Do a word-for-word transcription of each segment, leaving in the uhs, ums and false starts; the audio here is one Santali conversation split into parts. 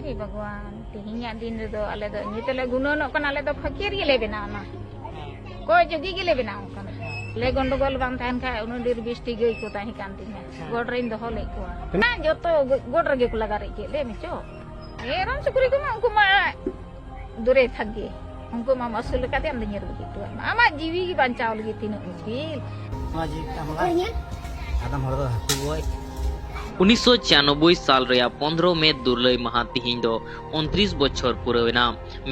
ᱦᱮ ᱵᱷᱟᱜᱽᱣᱟᱱ, ᱛᱮᱦᱮᱧᱟᱜ ᱫᱤᱱ ᱨᱮᱫᱚ ᱟᱞᱮ ᱫᱚ ᱧᱩᱛ ᱞᱮ ᱜᱩᱱᱟᱹᱱᱚᱜ ᱠᱟᱱᱟ, ᱟᱞᱮ ᱫᱚ ᱯᱷᱟᱹᱠᱤᱨ ᱜᱮᱞᱮ ᱵᱮᱱᱟᱣ ᱮᱱᱟ᱾ ᱠᱚᱭ ᱡᱩᱜᱤ ᱜᱮᱞᱮ ᱵᱮᱱᱟᱣ ᱠᱟᱱᱟ᱾ ᱞᱮ ᱜᱚᱱᱰᱚᱜᱚᱞ ᱵᱟᱝ ᱛᱟᱦᱮᱱ ᱠᱷᱟᱡ ᱩᱱᱟᱹᱜ ᱰᱷᱮᱨ ᱵᱤᱥᱴᱤ ᱜᱟᱹᱭ ᱠᱚ ᱛᱟᱦᱮᱸ ᱠᱟᱱ ᱛᱤᱧᱟ᱾ ᱦᱮᱸ᱾ ᱜᱚᱰ ᱨᱮᱧ ᱫᱚᱦᱚ ᱞᱮᱫ ᱠᱚᱣᱟ᱾ ᱦᱮᱸ᱾ ᱡᱚᱛᱚ ᱜᱚ-, ᱜᱚᱰ ᱨᱮᱜᱮ ᱠᱚ ᱞᱟᱜᱟ ᱨᱮᱡ ᱠᱮᱫ ᱞᱮ ᱢᱮᱪᱚ᱾ ᱢᱮᱨᱚᱢ ᱥᱩᱠᱨᱤ ᱠᱚᱢᱟ ᱩᱱᱠᱩ ᱢᱟ ᱫᱩᱨᱮ ᱛᱷᱟᱠ ᱜᱮ᱾ ᱩᱱᱠᱩ ᱢᱟᱢ ᱟᱹᱥᱩᱞ ᱟᱠᱟᱫᱮ, ᱟᱢ ᱫᱚ ᱧᱮᱞ ᱵᱟᱹᱜᱤ ᱦᱚᱴᱚ ᱟᱢ᱾ ᱟᱢᱟᱜ ᱡᱤᱣᱤ ᱜᱮ ᱵᱟᱧᱪᱟᱣ ᱞᱟᱹᱜᱤᱫ ᱛᱤᱱᱟᱹᱜ ᱢᱩᱥᱠᱤᱞ᱾ ᱱᱚᱣᱟ ᱡᱤᱣᱤ ᱠᱚ ᱮᱢ ᱞᱟᱜᱼᱟ᱾ ᱟᱫᱚᱢ ᱦᱚᱲ ᱫᱚ ᱦᱟᱹᱠᱩ ᱜᱚᱡ᱾ ᱩᱱᱤᱥᱥᱚ ᱪᱷᱤᱭᱟᱱᱚᱵᱵᱳᱭ ᱥᱟᱞ ᱨᱮᱭᱟᱜ ᱯᱚᱱᱫᱽᱨᱚ ᱢᱮ ᱫᱩᱨᱞᱟᱹᱭ ᱢᱟᱦᱟ ᱛᱤᱦᱤᱧ ᱫᱚ ᱩᱱᱛᱨᱤᱥ ᱵᱚᱪᱷᱚᱨ ᱯᱩᱨᱟᱹᱣ ᱮᱱᱟ,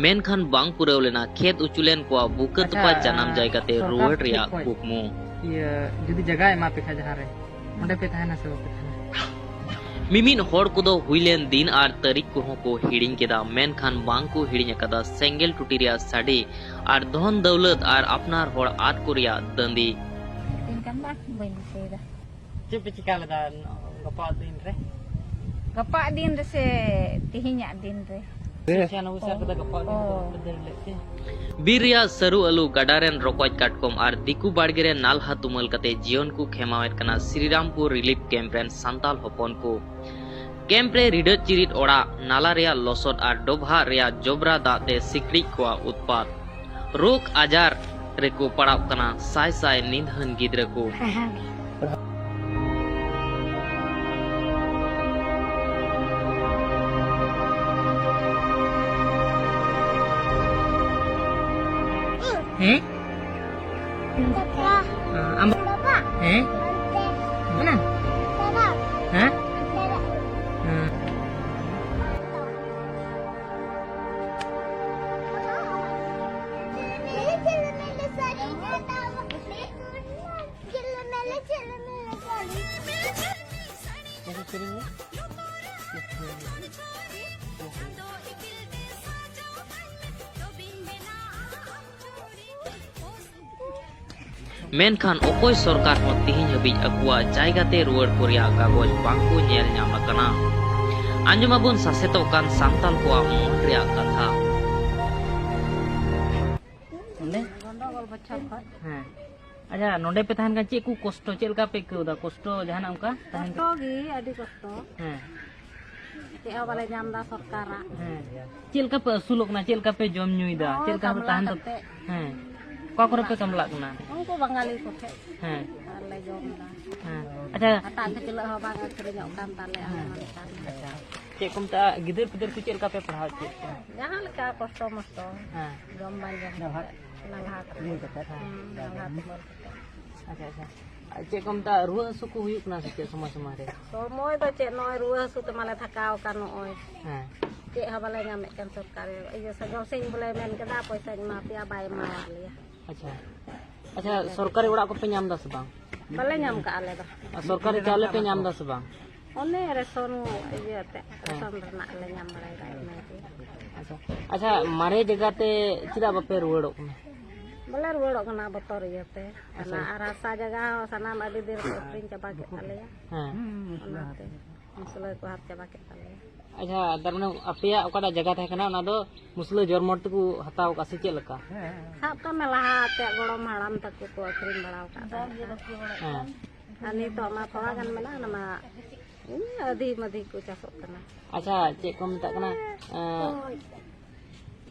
ᱢᱮᱱᱠᱷᱟᱱ ᱵᱟᱝ ᱯᱩᱨᱟᱹᱣ ᱞᱮᱱᱟ ᱠᱷᱮᱛ ᱩᱪᱩ ᱞᱮᱱ ᱠᱚᱣᱟ ᱵᱩᱠᱟᱹ ᱟᱪᱪᱷᱟ, ᱛᱚᱯᱟ ᱡᱟᱱᱟᱢ ᱡᱟᱭᱜᱟ ᱛᱮ ᱥᱚᱨᱠᱟᱨ ᱨᱩᱣᱟᱹᱲ ᱴᱷᱮᱱ ᱨᱮᱭᱟᱜ ᱠᱷᱚᱱ ᱠᱩᱠᱢᱩ᱾ ᱤᱭᱟᱹ, ᱡᱩᱫᱤ ᱡᱟᱭᱜᱟ ᱮᱢᱟ ᱯᱮ ᱠᱷᱟᱡ ᱡᱟᱦᱟᱸ ᱨᱮ, ᱚᱸᱰᱮ ᱯᱮ ᱛᱟᱦᱮᱱᱟ ᱥᱮ ᱵᱟᱯᱮ ᱛᱟᱦᱮᱱᱟ? ᱢᱤᱢᱤᱫ ᱦᱚᱲ ᱠᱚᱫᱚ ᱦᱩᱭ ᱞᱮᱱ ᱫᱤᱱ ᱟᱨ ᱛᱟᱹᱨᱤᱠᱷ ᱠᱚᱦᱚᱸ ᱠᱚ ᱦᱤᱲᱤᱧ ᱠᱮᱫᱟ, ᱢᱮᱱᱠᱷᱟᱱ ᱵᱟᱝ ᱠᱚ ᱦᱤᱲᱤᱧ ᱟᱠᱟᱫᱟ ᱥᱮᱸᱜᱮᱞ ᱴᱩᱴᱤ ᱨᱮᱭᱟᱜ ᱥᱟᱰᱮ ᱟᱨ ᱫᱷᱚᱱ ᱫᱟᱹᱣᱞᱟᱹᱛ ᱟᱨ ᱟᱯᱱᱟᱨ ᱦᱚᱲ ᱟᱫ ᱠᱚ ᱨᱮᱭᱟᱜ ᱫᱟᱹᱱᱫᱤ᱾ ᱫᱤᱱ ᱠᱟᱱ ᱵᱟᱝ, ᱵᱟᱹᱧ ᱫᱤᱥᱟᱹᱭᱮᱫᱟ᱾ ᱪᱮᱫ ᱯᱮ ᱪᱤᱠᱟ ᱞᱮᱫᱟ ᱜᱟᱯᱟ ᱫᱤᱱ ᱨᱮ? ᱜᱟᱯᱟ ᱫᱤᱱ ᱨᱮᱥᱮ ᱛᱮᱦᱮᱧᱟᱜ ᱫᱤᱱ ᱨᱮ? ᱪᱷᱤᱭᱟᱱᱚᱵᱵᱳᱭ ᱥᱟᱞ ᱨᱮᱫᱚ ᱜᱟᱯᱟ ᱫᱤᱱ ᱨᱮ ᱚ᱾ ᱵᱟᱯᱮ ᱫᱟᱹᱲ ᱞᱮᱫ ᱛᱮ? ᱵᱤᱨ ᱨᱮᱭᱟᱜ ᱥᱟᱹᱨᱩ ᱟᱹᱞᱩ, ᱜᱟᱰᱟ ᱨᱮᱱ ᱨᱚᱠᱚᱡ ᱠᱟᱴᱠᱚᱢ ᱟᱨ ᱫᱤᱠᱩ ᱵᱟᱲᱜᱮ ᱨᱮ ᱱᱟᱞᱦᱟ ᱛᱩᱢᱟᱹᱞ ᱠᱟᱛᱮ ᱡᱤᱭᱚᱱ ᱠᱚ ᱠᱷᱮᱢᱟᱣᱮᱫ ᱠᱟᱱᱟ ᱥᱨᱤᱨᱟᱢᱯᱩᱨ ᱨᱤᱞᱤᱯ ᱠᱮᱢᱯ ᱨᱮᱱ ᱥᱟᱱᱛᱟᱞ ᱦᱚᱯᱚᱱ ᱠᱚ᱾ ᱠᱮᱢᱯ ᱨᱮ ᱨᱤᱰᱟᱹᱫ ᱪᱤᱨᱤᱫ ᱚᱲᱟᱜ, ᱱᱟᱞᱟ ᱨᱮᱭᱟᱜ ᱞᱚᱥᱚᱫ ᱟᱨ ᱰᱚᱵᱷᱟᱜ ᱨᱮᱭᱟᱜ ᱡᱚᱵᱽᱨᱟ ᱫᱟᱜ ᱛᱮ ᱥᱤᱠᱲᱤᱡ ᱠᱚᱣᱟᱜ ᱩᱛᱯᱟᱛ᱾ ᱨᱳᱜᱽ ᱟᱡᱟᱨ ᱨᱮᱠᱚ ᱯᱟᱲᱟᱣᱜ ᱠᱟᱱᱟ ᱥᱟᱭ ᱥᱟᱭ ᱱᱤᱫᱷᱟᱹᱱ ᱜᱤᱫᱽᱨᱟᱹ ᱠᱚ᱾ ᱦᱮᱸ? ᱟᱢ ᱦᱮᱸ? ᱚᱱᱟ? ᱦᱮᱸ? ᱦᱮᱸ᱾ ᱢᱮᱱᱠᱷᱟᱱ ᱚᱠᱚᱭ ᱥᱚᱨᱠᱟᱨ ᱦᱚᱸ ᱛᱤᱦᱤᱧ ᱦᱟᱹᱵᱤᱡ ᱟᱠᱚᱣᱟᱜ ᱡᱟᱭᱜᱟ ᱛᱮ ᱨᱩᱣᱟᱹᱲ ᱠᱚ ᱨᱮᱭᱟᱜ ᱠᱟᱜᱚᱡᱽ ᱵᱟᱝ ᱠᱚ ᱧᱮᱞ ᱧᱟᱢ ᱟᱠᱟᱱᱟ᱾ ᱟᱸᱡᱚᱢᱟᱵᱚᱱ ᱥᱟᱥᱮᱛᱚᱜ ᱠᱟᱱ ᱥᱟᱱᱛᱟᱞ ᱠᱚᱣᱟᱜ ᱢᱚᱱ ᱨᱮᱭᱟᱜ ᱠᱟᱛᱷᱟ᱾ ᱱᱚᱸᱰᱮ? ᱜᱚᱱᱰᱚᱜᱳᱞ ᱵᱚᱪᱷᱚᱨ ᱠᱷᱚᱱ᱾ ᱦᱮᱸ᱾ ᱟᱪᱪᱷᱟ, ᱱᱚᱸᱰᱮ ᱯᱮ ᱛᱟᱦᱮᱱ ᱠᱟᱱ, ᱪᱮᱫ ᱠᱚ ᱠᱚᱥᱴᱚ, ᱪᱮᱫ ᱞᱮᱠᱟ ᱯᱮ ᱟᱹᱭᱠᱟᱹᱣ ᱮᱫᱟ? ᱠᱚᱥᱴᱚ ᱡᱟᱦᱟᱱᱟᱜ ᱚᱱᱠᱟ ᱛᱟᱦᱮᱱ ᱠᱚᱥᱴᱚ ᱠᱟᱱᱟ? ᱜᱮ, ᱟᱹᱰᱤ ᱠᱚᱥᱴᱚ᱾ ᱦᱮᱸ᱾ ᱪᱮᱫ ᱦᱚᱸ ᱵᱟᱞᱮ ᱧᱟᱢ ᱮᱫᱟ ᱥᱚᱨᱠᱟᱨᱟᱜ᱾ ᱦᱮᱸ᱾ ᱪᱮᱫ ᱞᱮᱠᱟ ᱯᱮ ᱟᱹᱥᱩᱞᱚᱜ ᱠᱟᱱᱟ? ᱪᱮᱫ ᱞᱮᱠᱟ ᱯᱮ ᱡᱚᱢ ᱧᱩᱭᱮᱫᱟ? ᱱᱚᱜᱼᱚᱭ ᱪᱮᱫ ᱞᱮᱠᱟ ᱯᱮ ᱠᱟᱢᱞᱟ ᱛᱟᱦᱮᱱ ᱛᱟᱯ-, ᱠᱟᱛᱮ᱾ ᱦᱮᱸ᱾ ᱚᱠᱟ ᱠᱚᱨᱮ ᱯᱮ ᱠᱟᱢᱞᱟᱜ ᱠᱟᱱᱟ? ᱩᱱᱠᱩ ᱵᱟᱝᱜᱟᱞᱤ ᱠᱚᱴᱷᱮᱱ᱾ ᱦᱮᱸ᱾ ᱟᱨ ᱞᱮ ᱡᱚᱢ ᱮᱫᱟ᱾ ᱦᱮᱸ᱾ ᱟᱪᱪᱷᱟ᱾ ᱦᱟᱴᱟᱜ ᱠᱷᱟᱹᱪᱞᱟᱹᱜ ᱦᱚᱸ ᱵᱟᱝ ᱟᱹᱠᱷᱨᱤᱧᱚᱜ ᱠᱟᱱ ᱛᱟᱞᱮᱭᱟ᱾ ᱦᱮᱸ᱾ ᱚᱱᱟ ᱞᱮᱠᱟ᱾ ᱟᱪᱪᱷᱟ᱾ ᱪᱮᱫ ᱠᱚ ᱢᱮᱛᱟᱜᱼᱟ, ᱜᱤᱫᱟᱹᱨ ᱯᱤᱫᱟᱹᱨ ᱠᱚ ᱪᱮᱫ ᱞᱮᱠᱟ ᱯᱮ ᱯᱟᱲᱦᱟᱣ ᱦᱚᱪᱚᱭᱮᱫ ᱠᱚᱣᱟ? ᱡᱟᱦᱟᱸ ᱞᱮᱠᱟ ᱠᱚᱥᱴᱚ ᱢᱚᱥᱴᱚ᱾ ᱦᱮᱸ᱾ ᱡᱚᱢ ᱵᱟᱝ ᱡᱚᱢ ᱠᱟᱛᱮ, ᱱᱟᱞᱦᱟ ᱠᱟᱛᱮ᱾ ᱦᱮᱸ, ᱱᱟᱞᱦᱟ ᱛᱩᱢᱟᱹᱞ ᱠᱟᱛᱮ᱾ ᱟᱪᱪᱷᱟ, ᱟᱪᱪᱷᱟ᱾ ᱟᱨ ᱪᱮᱫ ᱠᱚ ᱢᱮᱛᱟᱜᱼᱟ, ᱨᱩᱣᱟᱹ ᱦᱟᱹᱥᱩ ᱠᱚ ᱦᱩᱭᱩᱜ ᱠᱟᱱᱟ ᱥᱮ ᱪᱮᱫ ᱥᱚᱢᱚᱭ ᱥᱚᱢᱚᱭ ᱨᱮ? ᱥᱚᱢᱚᱭ ᱫᱚ ᱪᱮᱫ, ᱱᱚᱜᱼᱚᱭ ᱨᱩᱣᱟᱹ ᱦᱟᱹᱥᱩ ᱛᱮ ᱢᱟᱞᱮ ᱛᱷᱟᱠᱟᱣ ᱟᱠᱟᱱ ᱱᱚᱜᱼᱚᱭ᱾ ᱦᱮᱸ᱾ ᱪᱮᱫ ᱦᱚᱸ ᱵᱟᱞᱮ ᱧᱟᱢᱮᱫ ᱠᱟᱱ ᱥᱚᱨᱠᱟᱨᱤ᱾ ᱤᱭᱟᱹ, ᱥᱟᱡᱚᱞ ᱥᱤᱝ ᱵᱚᱞᱮ ᱢᱮᱱ ᱠᱮᱫᱟ, ᱯᱚᱭᱥᱟᱧ ᱮᱢᱟ ᱯᱮᱭᱟ, ᱵᱟᱭ ᱮᱢᱟᱣᱟᱫ ᱞᱮᱭᱟ᱾ ᱟᱪᱪᱷᱟ᱾ ᱟᱪᱪᱷᱟ, ᱥᱚᱨᱠᱟᱨᱤ ᱚᱲᱟᱜ ᱠᱚᱯᱮ ᱧᱟᱢ ᱮᱫᱟ ᱥᱮ ᱵᱟᱝ? ᱵᱟᱞᱮ ᱧᱟᱢ ᱠᱟᱜᱼᱟ ᱟᱞᱮ ᱫᱚ᱾ ᱟᱨ ᱥᱚᱨᱠᱟᱨᱤ ᱪᱟᱣᱞᱮ ᱯᱮ ᱧᱟᱢ ᱮᱫᱟ ᱥᱮ ᱵᱟᱝ? ᱚᱱᱮ ᱨᱮᱥᱚᱱ ᱤᱭᱟᱹ ᱛᱮ, ᱦᱮᱸ᱾ ᱨᱮᱥᱚᱱ ᱨᱮᱱᱟᱜ ᱞᱮ ᱧᱟᱢ ᱵᱟᱲᱟᱭᱮᱫᱟ ᱤᱱᱟᱹ ᱜᱮ᱾ ᱟᱪᱪᱷᱟ, ᱟᱪᱪᱷᱟ, ᱢᱟᱨᱮ ᱡᱟᱭᱜᱟ ᱛᱮ ᱪᱮᱫᱟᱜ ᱵᱟᱯᱮ ᱨᱩᱣᱟᱹᱲᱚᱜ ᱠᱟᱱᱟ? ᱵᱟᱞᱮ ᱨᱩᱣᱟᱹᱲᱚᱜ ᱠᱟᱱᱟ, ᱵᱚᱛᱚᱨ ᱤᱭᱟᱹᱛᱮ᱾ ᱟᱪᱪᱷᱟ᱾ ᱚᱱᱟ ᱟᱨ ᱦᱟᱥᱟ ᱡᱟᱭᱜᱟ ᱦᱚᱸ ᱥᱟᱱᱟᱢ ᱟᱹᱰᱤ ᱫᱤᱱ ᱠᱚ ᱟᱹᱠᱷᱨᱤᱧ ᱪᱟᱵᱟ ᱠᱮᱫ ᱛᱟᱞᱮᱭᱟ᱾ ᱦᱮᱸ᱾ ᱚᱱᱟᱛᱮ ᱢᱩᱥᱞᱟᱹ ᱠᱚ ᱦᱟᱛ ᱪᱟᱵᱟ ᱠᱮᱫ ᱛᱟᱞᱮᱭᱟ᱾ ᱟᱪᱪᱷᱟ, ᱛᱟᱨ ᱢᱟᱱᱮ ᱟᱯᱮᱭᱟᱜ ᱚᱠᱟᱴᱟᱜ ᱡᱟᱭᱜᱟ ᱛᱟᱦᱮᱸ ᱠᱟᱱᱟ, ᱚᱱᱟ ᱫᱚ ᱢᱩᱥᱞᱟᱹ ᱡᱚᱨᱢᱚᱴ ᱛᱮᱠᱚ ᱦᱟᱛᱟᱣ ᱠᱟᱜᱼᱟ ᱥᱮ ᱪᱮᱫ ᱞᱮᱠᱟ? ᱥᱟᱵ ᱠᱟᱜ ᱢᱮ, ᱞᱟᱦᱟ ᱟᱯᱮᱭᱟᱜ ᱜᱚᱲᱚᱢ ᱦᱟᱲᱟᱢ ᱛᱟᱠᱚ ᱠᱚ ᱟᱹᱠᱷᱨᱤᱧ ᱵᱟᱲᱟ ᱟᱠᱟᱫ ᱛᱟᱦᱮᱸᱫ᱾ ᱦᱮᱸ᱾ ᱟᱨ ᱱᱤᱛᱚᱜ ᱢᱟ ᱛᱷᱚᱲᱟ ᱜᱟᱱ ᱢᱮᱱᱟᱜᱼᱟ, ᱚᱱᱟ ᱢᱟ ᱟᱹᱫᱷᱤ ᱢᱟᱹᱫᱷᱤ ᱠᱚ ᱪᱟᱥᱚᱜ ᱠᱟᱱᱟ᱾ ᱟᱪᱪᱷᱟ, ᱪᱮᱫ ᱠᱚ ᱢᱮᱛᱟᱜ ᱠᱟᱱᱟ, ᱮᱸ,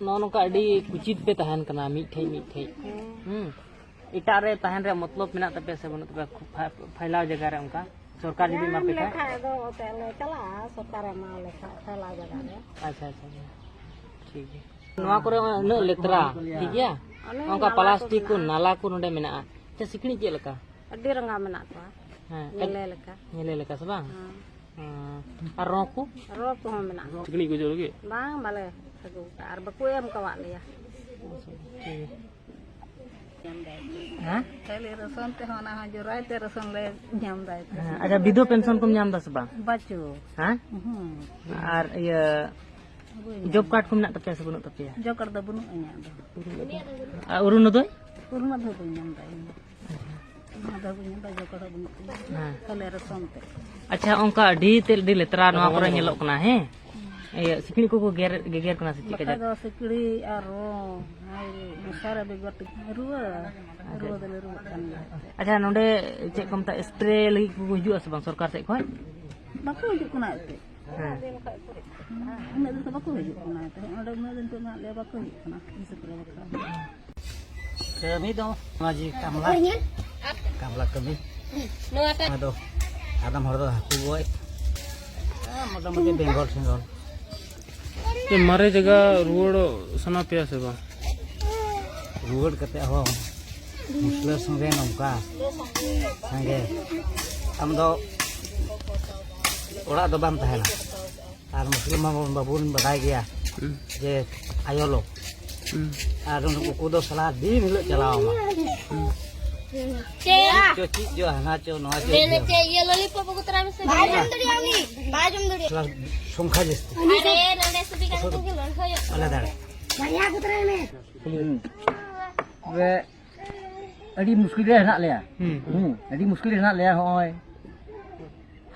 ᱱᱚᱜᱼᱚ ᱱᱚᱝᱠᱟ ᱟᱹᱰᱤ ᱠᱩᱪᱤᱛ ᱯᱮ ᱛᱟᱦᱮᱱ ᱠᱟᱱᱟ, ᱢᱤᱫᱴᱷᱮᱡ ᱢᱤᱫᱴᱷᱮᱡ᱾ ᱦᱮᱸ᱾ ᱦᱩᱸ᱾ ᱮᱴᱟᱜ ᱨᱮ ᱛᱟᱦᱮᱱ ᱨᱮᱭᱟᱜ ᱢᱚᱛᱞᱚᱵ ᱢᱮᱱᱟᱜ ᱛᱟᱯᱮᱭᱟ ᱥᱮ ᱵᱟᱹᱱᱩᱜ ᱛᱟᱯᱮᱭᱟ? ᱠᱷᱩᱵ ᱯᱷᱟ-, ᱯᱷᱟᱭᱞᱟᱣ ᱡᱟᱭᱜᱟ ᱨᱮ ᱚᱱᱠᱟ ᱥᱚᱨᱠᱟᱨ ᱡᱩᱫᱤ ᱮᱢᱟ ᱧᱟᱢ ᱯᱮ ᱠᱷᱟᱡ? ᱞᱮᱠᱷᱟᱡ ᱫᱚ ᱮᱱᱛᱮᱫ ᱞᱮ ᱪᱟᱞᱟᱜᱼᱟ, ᱥᱚᱨᱠᱟᱨᱮ ᱮᱢᱟ ᱞᱮᱠᱷᱟᱡ ᱯᱷᱟᱭᱞᱟᱣ ᱡᱟᱭᱜᱟ ᱨᱮ᱾ ᱟᱪᱪᱷᱟ, ᱟᱪᱪᱷᱟ, ᱟᱪᱪᱷᱟ᱾ ᱴᱷᱤᱠ ᱜᱮᱭᱟ᱾ ᱱᱚᱣᱟ ᱠᱚᱨᱮ ᱩᱱᱟᱹᱜ ᱞᱮᱛᱨᱟ, ᱴᱷᱤᱠ ᱜᱮᱭᱟ? ᱚᱱᱮ ᱚᱱᱠᱟ ᱱᱟᱞᱟ ᱠᱚ ᱯᱞᱟᱥᱴᱤᱠ ᱠᱚ, ᱢᱮᱱᱟᱜᱼᱟ᱾ ᱱᱟᱞᱟ ᱠᱚ ᱱᱚᱰᱮ ᱢᱮᱱᱟᱜᱼᱟ᱾ ᱟᱪᱪᱷᱟ, ᱥᱤᱠᱲᱤᱡ ᱪᱮᱫ ᱞᱮᱠᱟ? ᱟᱹᱰᱤ ᱨᱟᱸᱜᱟᱣ ᱢᱮᱱᱟᱜ ᱠᱚᱣᱟ᱾ ᱦᱮᱸ, ᱧᱮᱞᱮ ᱞᱮᱠᱟ᱾ ᱧᱮᱞᱮ ᱞᱮᱠᱟ ᱥᱮ ᱵᱟᱝ? ᱦᱮᱸ᱾ ᱦᱮᱸ᱾ ᱟᱨ ᱨᱚ ᱠᱚ? ᱨᱚ ᱠᱚᱦᱚᱸ ᱢᱮᱱᱟᱜ ᱠᱚᱣᱟ᱾ ᱥᱤᱠᱲᱤᱡ ᱠᱚ ᱦᱤᱡᱩᱜ ᱞᱟᱹᱜᱤᱫ? ᱵᱟᱝ, ᱵᱟᱞᱮ ᱟᱹᱜᱩ ᱠᱟᱜᱼᱟ ᱟᱨ ᱵᱟᱠᱚ ᱮᱢ ᱠᱟᱣᱟᱫ ᱞᱮᱭᱟ᱾ ᱟᱪᱪᱷᱟ, ᱴᱷᱤᱠ ᱜᱮᱭᱟ᱾ ᱦᱮᱸ? ᱠᱷᱟᱹᱞᱤ ᱨᱮᱥᱚᱱ ᱛᱮᱦᱚᱸ, ᱚᱱᱟ ᱦᱚᱸ ᱡᱚᱨᱟᱭ ᱛᱮ ᱨᱮᱥᱚᱱ ᱞᱮ ᱧᱟᱢ ᱫᱟ᱾ ᱦᱮᱸ, ᱟᱪᱪᱷᱟ, ᱵᱤᱫᱷᱚ ᱯᱮᱱᱥᱚᱱ ᱠᱚᱢ ᱧᱟᱢ ᱫᱟ ᱥᱮ ᱵᱟᱝ? ᱵᱟᱹᱪᱩᱜ᱾ ᱦᱮᱸ? ᱦᱩᱸ᱾ ᱟᱨ ᱤᱭᱟᱹ, ᱵᱟᱹᱧ ᱧᱟᱢ ᱡᱚᱵ ᱠᱟᱨᱰ ᱠᱚ ᱢᱮᱱᱟᱜ ᱛᱟᱯᱮᱭᱟ ᱥᱮ ᱵᱟᱹᱱᱩᱜ ᱛᱟᱯᱮᱭᱟ? ᱡᱚᱵ ᱠᱟᱨᱰ ᱫᱚ ᱵᱟᱹᱱᱩᱜ ᱤᱧᱟᱹᱜ ᱫᱚ᱾ ᱟᱨ ᱚᱨᱩᱱᱳᱫᱚᱭ? ᱚᱨᱩᱱᱳᱫᱚᱭ ᱵᱟᱹᱧ ᱧᱟᱢ ᱫᱟ ᱤᱧ ᱫᱚ᱾ ᱚᱱᱟ ᱫᱚ ᱵᱟᱹᱧ ᱧᱟᱢ ᱫᱟ, ᱡᱚᱵ ᱠᱟᱨᱰ ᱵᱟᱹᱱᱩᱜ ᱛᱤᱧᱟ᱾ ᱦᱮᱸ᱾ ᱠᱷᱟᱹᱞᱤ ᱨᱮᱥᱚᱱ ᱛᱮ᱾ ᱟᱪᱪᱷᱟ, ᱚᱱᱠᱟ ᱟᱹᱰᱤ ᱛᱮᱫ ᱟᱹᱰᱤ ᱞᱮᱛᱨᱟ ᱱᱚᱣᱟ ᱠᱚᱨᱮ ᱧᱮᱞᱚᱜ ᱠᱟᱱᱟ, ᱦᱮᱸ? ᱤᱭᱟᱹ, ᱥᱤᱠᱲᱤᱡ ᱠᱚᱠᱚ ᱜᱮᱨ, ᱜᱮᱜᱮᱨ ᱠᱟᱱᱟ ᱥᱮ ᱪᱮᱫ ᱵᱟᱠᱷᱟᱡ ᱠᱟᱡᱟᱠ? ᱫᱚ ᱥᱤᱠᱲᱤᱡ ᱟᱨ ᱨᱚ, ᱦᱟᱭ ᱨᱮ, ᱢᱚᱥᱟᱨᱤ ᱵᱮᱜᱚᱨ ᱛᱮ ᱨᱩᱣᱟᱹ, ᱟᱪᱪᱷᱟ᱾ ᱨᱩᱣᱟᱹ ᱫᱚᱞᱮ ᱨᱩᱣᱟᱹᱜ ᱠᱟᱱ ᱜᱮᱭᱟ᱾ ᱟᱪᱪᱷᱟ, ᱱᱚᱰᱮ ᱪᱮᱫ ᱠᱚ ᱢᱮᱛᱟᱜᱼᱟ, ᱥᱯᱨᱮ ᱞᱟᱹᱜᱤᱫ ᱠᱚ ᱦᱤᱡᱩᱜᱼᱟ ᱥᱮ ᱵᱟᱝ ᱥᱚᱨᱠᱟᱨ ᱥᱮᱫ ᱠᱷᱚᱱ? ᱵᱟᱠᱚ ᱦᱤᱡᱩᱜ ᱠᱟᱱᱟ ᱮᱱᱛᱮᱫ᱾ ᱩᱱᱟᱹᱜ ᱫᱤᱱ ᱫᱚ ᱵᱟᱠᱚ ᱦᱤᱡᱩᱜ ᱠᱟᱱᱟ, ᱛᱚ ᱚᱸᱰᱮ ᱩᱱᱟᱹᱜ ᱫᱤᱱ ᱠᱷᱚᱱ ᱢᱮᱱᱟᱜ ᱞᱮᱭᱟ, ᱵᱟᱠᱚ ᱦᱤᱡᱩᱜ ᱠᱟᱱᱟ ᱤᱥᱠᱩᱞ ᱵᱟᱠᱷᱨᱟ᱾ ᱠᱟᱹᱢᱤ ᱫᱚ ᱢᱟᱹᱡᱷᱤ ᱠᱟᱢᱞᱟ, ᱠᱟᱢᱞᱟ ᱠᱟᱹᱢᱤ᱾ ᱱᱚᱣᱟᱴᱟᱜ ᱟᱫᱚ ᱟᱫᱚᱢ ᱦᱚᱲ ᱫᱚ ᱦᱟᱹᱠᱩ ᱜᱚᱡ, ᱦᱮᱸ, ᱢᱚᱴᱟᱢᱩᱴᱤ ᱵᱮᱝᱜᱚᱞ ᱥᱮᱸᱜᱚᱞ᱾ ᱪᱮᱫ ᱢᱟᱨᱮ ᱡᱟᱭᱜᱟ ᱨᱩᱣᱟᱹᱲᱚᱜ ᱥᱟᱱᱟ ᱯᱮᱭᱟ ᱥᱮ ᱵᱟᱝ? ᱨᱩᱣᱟᱹᱲ ᱠᱟᱛᱮ ᱦᱚᱸ ᱢᱩᱥᱞᱟᱹ ᱥᱚᱸᱜᱮ ᱱᱚᱝᱠᱟ ᱥᱟᱸᱜᱮ, ᱟᱢ ᱫᱚ ᱚᱲᱟᱜ ᱫᱚ ᱵᱟᱢ ᱛᱟᱦᱮᱱᱟ᱾ ᱟᱨ ᱢᱩᱥᱞᱟᱹ ᱢᱟ ᱵᱚᱱ, ᱵᱟᱵᱚᱱ ᱵᱟᱰᱟᱭ ᱜᱮᱭᱟ ᱦᱩᱸ᱾ ᱡᱮ ᱟᱭᱳ ᱞᱳᱠ᱾ ᱦᱩᱸ᱾ ᱟᱨ ᱩᱱᱠᱩ ᱫᱚ ᱥᱟᱞᱟ ᱫᱤᱱ ᱦᱤᱞᱳᱜ ᱪᱟᱞᱟᱣ ᱟᱢᱟ᱾ ᱪᱮᱫ? ᱪᱚ ᱪᱮᱫ ᱪᱚ, ᱦᱟᱱᱟ ᱪᱚ, ᱱᱚᱣᱟ ᱪᱚ, ᱢᱮᱱᱮ ᱤᱭᱟᱹ᱾ ᱪᱮᱫ? ᱤᱭᱟᱹ ᱞᱚᱞᱤᱯᱚᱯ ᱟᱹᱜᱩ ᱛᱚᱨᱟᱭ ᱢᱮᱥᱮ᱾ ᱵᱟᱭ ᱡᱚᱢ ᱫᱟᱲᱮᱭᱟᱜᱼᱟ ᱩᱱᱤ, ᱵᱟᱭ ᱡᱚᱢ ᱫᱟᱲᱮᱭᱟᱜᱼᱟ᱾ ᱥᱟᱞᱟ ᱥᱚᱝᱠᱷᱟ ᱡᱟᱹᱥᱛᱤ᱾ ᱟᱨᱮ, ᱱᱚᱰᱮ ᱥᱩᱵᱤ ᱠᱟᱛᱮ ᱜᱮ ᱞᱟᱹᱲᱦᱟᱹᱭᱚᱜ ᱵᱟᱞᱮ ᱫᱟᱲᱮ᱾ ᱵᱟᱨᱭᱟ ᱟᱹᱜᱩ ᱛᱚᱨᱟᱭ ᱢᱮ᱾ ᱦᱩᱸ᱾ ᱛᱚᱵᱮ ᱟᱹᱰᱤ ᱢᱩᱥᱠᱤᱞ ᱨᱮ ᱦᱮᱱᱟᱜ ᱞᱮᱭᱟ᱾ ᱦᱩᱸ᱾ ᱦᱩᱸ, ᱟᱹᱰᱤ ᱢᱩᱥᱠᱤᱞ ᱨᱮ ᱦᱮᱱᱟᱜ ᱞᱮᱭᱟ᱾ ᱦᱚᱸᱜᱼᱚᱭ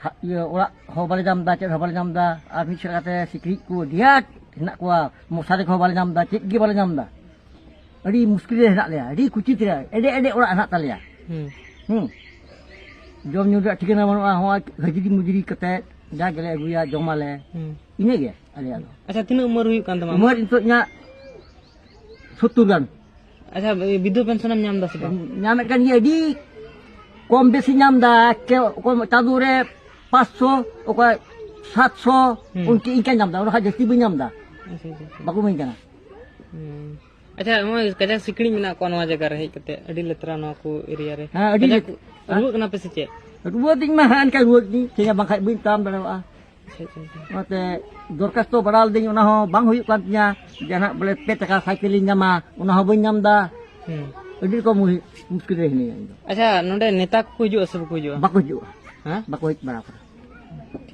ᱦᱟ-, ᱤᱭᱟᱹ, ᱚᱲᱟᱜ ᱦᱚᱸ ᱵᱟᱞᱮ ᱧᱟᱢ ᱮᱫᱟ, ᱪᱮᱫ ᱦᱚᱸ ᱵᱟᱞᱮ ᱧᱟᱢ ᱮᱫᱟ᱾ ᱟᱨ ᱢᱤᱫ ᱥᱮᱫ ᱠᱟᱛᱮ ᱥᱤᱠᱲᱤᱡ ᱠᱚ ᱟᱹᱰᱤ ᱟᱸᱴ ᱦᱮᱱᱟᱜ ᱠᱚᱣᱟ, ᱢᱚᱥᱟᱨᱤ ᱠᱚᱦᱚᱸ ᱵᱟᱞᱮ ᱧᱟᱢ ᱮᱫᱟ, ᱪᱮᱫ ᱜᱮ ᱵᱟᱞᱮ ᱧᱟᱢ ᱮᱫᱟ᱾ ᱟᱹᱰᱤ ᱢᱩᱥᱠᱤᱞ ᱨᱮ ᱦᱮᱱᱟᱜ ᱞᱮᱭᱟ, ᱟᱹᱰᱤ ᱠᱩᱪᱤᱛ ᱨᱮ, ᱮᱰᱮ ᱮᱰᱮ ᱚᱲᱟᱜ ᱦᱮᱱᱟᱜ ᱛᱟᱞᱮᱭᱟ᱾ ᱦᱩᱸ᱾ ᱦᱩᱸ᱾ ᱡᱚᱢ ᱧᱩ ᱨᱮᱭᱟᱜ ᱴᱷᱤᱠᱟᱹᱱᱟ ᱵᱟᱹᱱᱩᱜᱼᱟ, ᱦᱚᱸᱜᱼᱚᱭ ᱦᱟᱹᱡᱨᱤ ᱢᱩᱡᱨᱤ ᱠᱟᱛᱮ ᱡᱟ ᱜᱮᱞᱮ ᱟᱹᱜᱩᱭᱟ, ᱡᱚᱢᱟᱞᱮ᱾ ᱦᱩᱸ᱾ ᱤᱱᱟᱹᱜᱮ ᱟᱞᱮᱭᱟᱜ ᱫᱚ᱾ ᱟᱪᱪᱷᱟ, ᱛᱤᱱᱟᱹᱜ ᱩᱢᱟᱹᱨ ᱦᱩᱭᱩᱜ ᱠᱟᱱ ᱛᱟᱢᱟ? ᱩᱢᱟᱹᱨ ᱱᱤᱛᱚᱜ ᱤᱧᱟᱹᱜ ᱥᱚᱛᱛᱚᱨ ᱜᱟᱱ᱾ ᱟᱪᱪᱷᱟ, ᱵᱤᱫᱷᱚᱵᱟ ᱯᱮᱱᱥᱚᱱ ᱮᱢ ᱧᱟᱢ ᱮᱫᱟ ᱥᱮ ᱵᱟᱝ? ᱧᱟᱢᱮᱫ ᱠᱟᱱ ᱜᱮᱭᱟ, ᱟᱹᱰᱤ ᱠᱚᱢ ᱵᱮᱥᱤ ᱧᱟᱢ ᱮᱫᱟ᱾ ᱮᱠᱮ ᱚᱠᱚᱭ ᱪᱟᱸᱫᱳ ᱨᱮ ᱯᱟᱸᱪᱥᱚ, ᱚᱠᱚᱭ ᱥᱟᱛᱥᱚ, ᱦᱩᱸ᱾ ᱚᱱᱠᱟ ᱤᱱᱠᱟ ᱧᱟᱢ ᱮᱫᱟ, ᱚᱱᱟ ᱠᱷᱚᱱ ᱡᱟᱹᱥᱛᱤ ᱵᱟᱹᱧ ᱧᱟᱢ ᱮᱫᱟ᱾ ᱟᱪᱪᱷᱟ, ᱟᱪᱪᱷᱟ, ᱟᱪᱪᱷᱟ᱾ ᱵᱟᱠᱚ ᱤᱢᱟᱹᱧ ᱠᱟᱱᱟ᱾ ᱦᱩᱸ᱾ ᱟᱪᱪᱷᱟ, ᱱᱚᱜᱼᱚᱭ ᱠᱟᱡᱟᱠ ᱥᱤᱠᱲᱤᱡ ᱢᱮᱱᱟᱜ ᱠᱚᱣᱟ ᱱᱚᱣᱟ ᱡᱟᱭᱜᱟ ᱨᱮ ᱦᱮᱡ ᱠᱟᱛᱮ, ᱟᱹᱰᱤ ᱞᱮᱛᱨᱟ ᱱᱚᱣᱟ ᱠᱚ ᱮᱨᱤᱭᱟ ᱨᱮ᱾ ᱦᱮᱸ, ᱟᱹᱰᱤ ᱠᱟᱡᱟᱠ ᱞᱮ-, ᱦᱮᱸ? ᱨᱩᱣᱟᱹᱜ ᱠᱟᱱᱟ ᱯᱮ ᱥᱮ ᱪᱮᱫ? ᱨᱩᱣᱟᱹ ᱫᱤᱧ ᱢᱟ ᱦᱮᱸ, ᱮᱱᱠᱷᱟᱱ ᱨᱩᱣᱟᱹ ᱫᱤᱧ, ᱛᱮᱦᱮᱧ ᱵᱟᱝᱠᱷᱟᱡ ᱵᱟᱹᱧ ᱛᱟᱲᱟᱢ ᱫᱟᱲᱮᱭᱟᱜᱼᱟ᱾ ᱟᱪᱪᱷᱟ, ᱟᱪᱪᱷᱟ, ᱟᱪᱪᱷᱟ᱾ ᱚᱱᱟᱛᱮ ᱫᱚᱨᱠᱷᱟᱥᱛᱚ ᱵᱟᱲᱟ ᱞᱤᱫᱟᱹᱧ, ᱚᱱᱟ ᱦᱚᱸ ᱵᱟᱝ ᱦᱩᱭᱩᱜ ᱠᱟᱱ ᱛᱤᱧᱟ, ᱡᱮ ᱱᱟᱦᱟᱜ ᱵᱚᱞᱮ ᱯᱮ ᱪᱟᱠᱟ ᱥᱟᱭᱠᱮᱞ ᱤᱧ ᱧᱟᱢᱟ, ᱚᱱᱟ ᱦᱚᱸ ᱵᱟᱹᱧ ᱧᱟᱢ ᱮᱫᱟ᱾ ᱦᱩᱸ᱾ ᱟᱹᱰᱤ ᱨᱚᱠᱚᱢ ᱢᱩᱦᱤ-, ᱢᱩᱥᱠᱤᱞ ᱨᱮ ᱦᱤᱱᱟᱹᱧᱟ ᱤᱧ ᱫᱚ᱾ ᱟᱪᱪᱷᱟ, ᱱᱚᱰᱮ ᱱᱮᱛᱟ ᱠᱚᱠᱚ ᱦᱤᱡᱩᱜᱼᱟ ᱥᱮ ᱵᱟᱠᱚ ᱦᱤᱡᱩᱜᱼᱟ? ᱵᱟᱠᱚ ᱦᱤᱡᱩᱜᱼᱟ᱾ ᱦᱮᱸ? ᱵᱟᱠᱚ ᱦᱮᱡ ᱵᱟᱲᱟ ᱟᱠᱟᱱᱟ᱾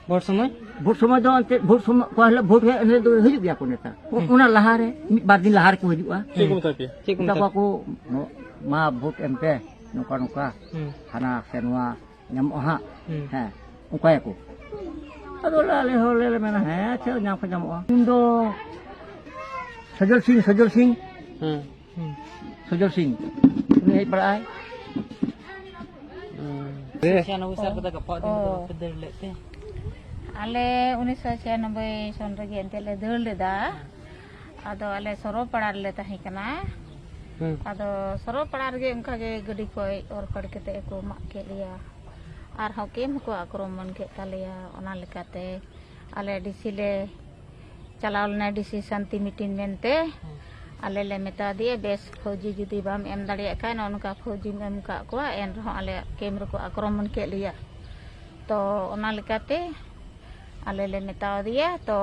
ᱵᱷᱳᱴ ᱥᱚᱢᱚᱭ? ᱵᱷᱳᱴ ᱥᱚᱢᱚᱭ ᱫᱚ ᱮᱱᱛᱮᱫ ᱵᱷᱳᱴ ᱥᱚᱢᱚᱭ, ᱚᱠᱟ ᱦᱤᱞᱳᱜ ᱵᱷᱳᱴ ᱦᱩᱭᱩᱜᱼᱟ, ᱮᱱ ᱦᱤᱞᱳᱜ ᱫᱚ ᱦᱤᱡᱩᱜ ᱜᱮᱭᱟ ᱠᱚ ᱱᱮᱛᱟ᱾ ᱚ-, ᱦᱩᱸ᱾ ᱚᱱᱟ ᱞᱟᱦᱟᱨᱮ, ᱢᱤᱫ ᱵᱟᱨ ᱫᱤᱱ ᱞᱟᱦᱟ ᱨᱮᱠᱚ ᱦᱤᱡᱩᱜᱼᱟ᱾ ᱪᱮᱫ ᱠᱚ ᱢᱮᱛᱟ ᱯᱮᱭᱟ? ᱪᱮᱫ ᱠᱚ ᱢᱮᱛᱟ ᱢᱮᱛᱟ ᱠᱚᱣᱟ ᱠᱚ, "ᱢᱟ ᱵᱷᱳᱴ ᱮᱢ ᱯᱮ, ᱱᱚᱝᱠᱟ ᱱᱚᱝᱠᱟ, ᱦᱩᱸ᱾ ᱦᱟᱱᱟ ᱥᱮ ᱱᱚᱣᱟ ᱧᱟᱢᱚᱜᱼᱟ ᱦᱟᱸᱜ᱾" ᱦᱩᱸ᱾ ᱦᱮᱸ, ᱚᱱᱠᱟᱭᱟᱠᱚ᱾ ᱟᱫᱚ ᱟᱞᱮ ᱦᱚᱸᱞᱮ ᱢᱮᱱᱟ, "ᱦᱮᱸ, ᱟᱪᱪᱷᱟ, ᱧᱟᱢ ᱠᱷᱟᱱ ᱧᱟᱢᱚᱜᱼᱟ᱾" ᱩᱱ ᱫᱚ ᱥᱚᱡᱚᱞ ᱥᱤᱝ, ᱥᱚᱡᱚᱞ ᱥᱤᱝ᱾ ᱦᱩᱸ᱾ ᱦᱩᱸ᱾ ᱥᱚᱡᱚᱞ ᱥᱤᱝ, ᱩᱱᱤ ᱦᱮᱡ ᱵᱟᱲᱟᱜᱼᱟᱭ᱾ ᱦᱩᱸ᱾ ᱥᱤᱠᱷᱟ ᱱᱚᱵᱤ ᱥᱟᱨ ᱠᱚᱫᱚ ᱜᱟᱯᱟ ᱫᱤᱱ ᱠᱚᱫᱚ ᱚ᱾ ᱵᱟᱯᱮ ᱫᱟᱹᱲ ᱞᱮᱫ ᱛᱮ? ᱟᱞᱮ ᱩᱱᱤᱥᱥᱚ ᱪᱷᱤᱭᱟᱱᱚᱵᱵᱳᱭ ᱥᱚᱱ ᱨᱮᱜᱮ ᱮᱱᱛᱮᱫ ᱞᱮ ᱫᱟᱹᱲ ᱞᱮᱫᱟ᱾ ᱟᱫᱚ ᱟᱞᱮ ᱥᱚᱨᱚᱯᱟᱲᱟ ᱨᱮᱞᱮ ᱛᱟᱦᱮᱸ ᱠᱟᱱᱟ᱾ ᱦᱩᱸ᱾ ᱟᱫᱚ ᱥᱚᱨᱚᱯᱟᱲᱟ ᱨᱮᱜᱮ ᱚᱱᱠᱟ ᱜᱮ ᱜᱟᱹᱰᱤ ᱠᱚᱭ ᱚᱨ ᱯᱟᱹᱲ ᱠᱟᱛᱮ ᱠᱚ ᱢᱟᱜ ᱠᱮᱫ ᱞᱮᱭᱟ᱾ ᱟᱨᱦᱚᱸ ᱠᱮᱢᱯ ᱦᱚᱸᱠᱚ ᱟᱠᱨᱚᱢᱚᱱ ᱠᱮᱫ ᱛᱟᱞᱮᱭᱟ᱾ ᱚᱱᱟ ᱞᱮᱠᱟᱛᱮ ᱟᱞᱮ ᱰᱤ ᱥᱤ ᱞᱮ ᱪᱟᱞᱟᱣ ᱞᱮᱱᱟ, ᱰᱤ ᱥᱤ ᱥᱟᱱᱛᱤ ᱢᱤᱴᱤᱝ ᱢᱮᱱᱛᱮ᱾ ᱦᱩᱸ᱾ ᱟᱞᱮ ᱞᱮ ᱢᱮᱛᱟ ᱫᱮᱭᱟ, ᱵᱮᱥ ᱯᱷᱳᱣᱡᱤ ᱡᱩᱫᱤ ᱵᱟᱢ ᱮᱢ ᱫᱟᱲᱮᱭᱟᱜ ᱠᱷᱟᱱ, ᱱᱚᱜᱼᱚ ᱱᱚᱝᱠᱟ ᱯᱷᱳᱣᱡᱤᱢ ᱮᱢ ᱠᱟᱜ ᱠᱚᱣᱟ, ᱮᱱ ᱨᱮᱦᱚᱸ ᱟᱞᱮᱭᱟᱜ ᱠᱮᱢᱯ ᱨᱮᱠᱚ ᱟᱠᱨᱚᱢᱚᱱ ᱠᱮᱫ ᱞᱮᱭᱟ᱾ ᱛᱚ ᱚᱱᱟ ᱞᱮᱠᱟᱛᱮ ᱟᱞᱮ ᱞᱮ ᱢᱮᱛᱟᱣ ᱫᱮᱭᱟ, ᱛᱚ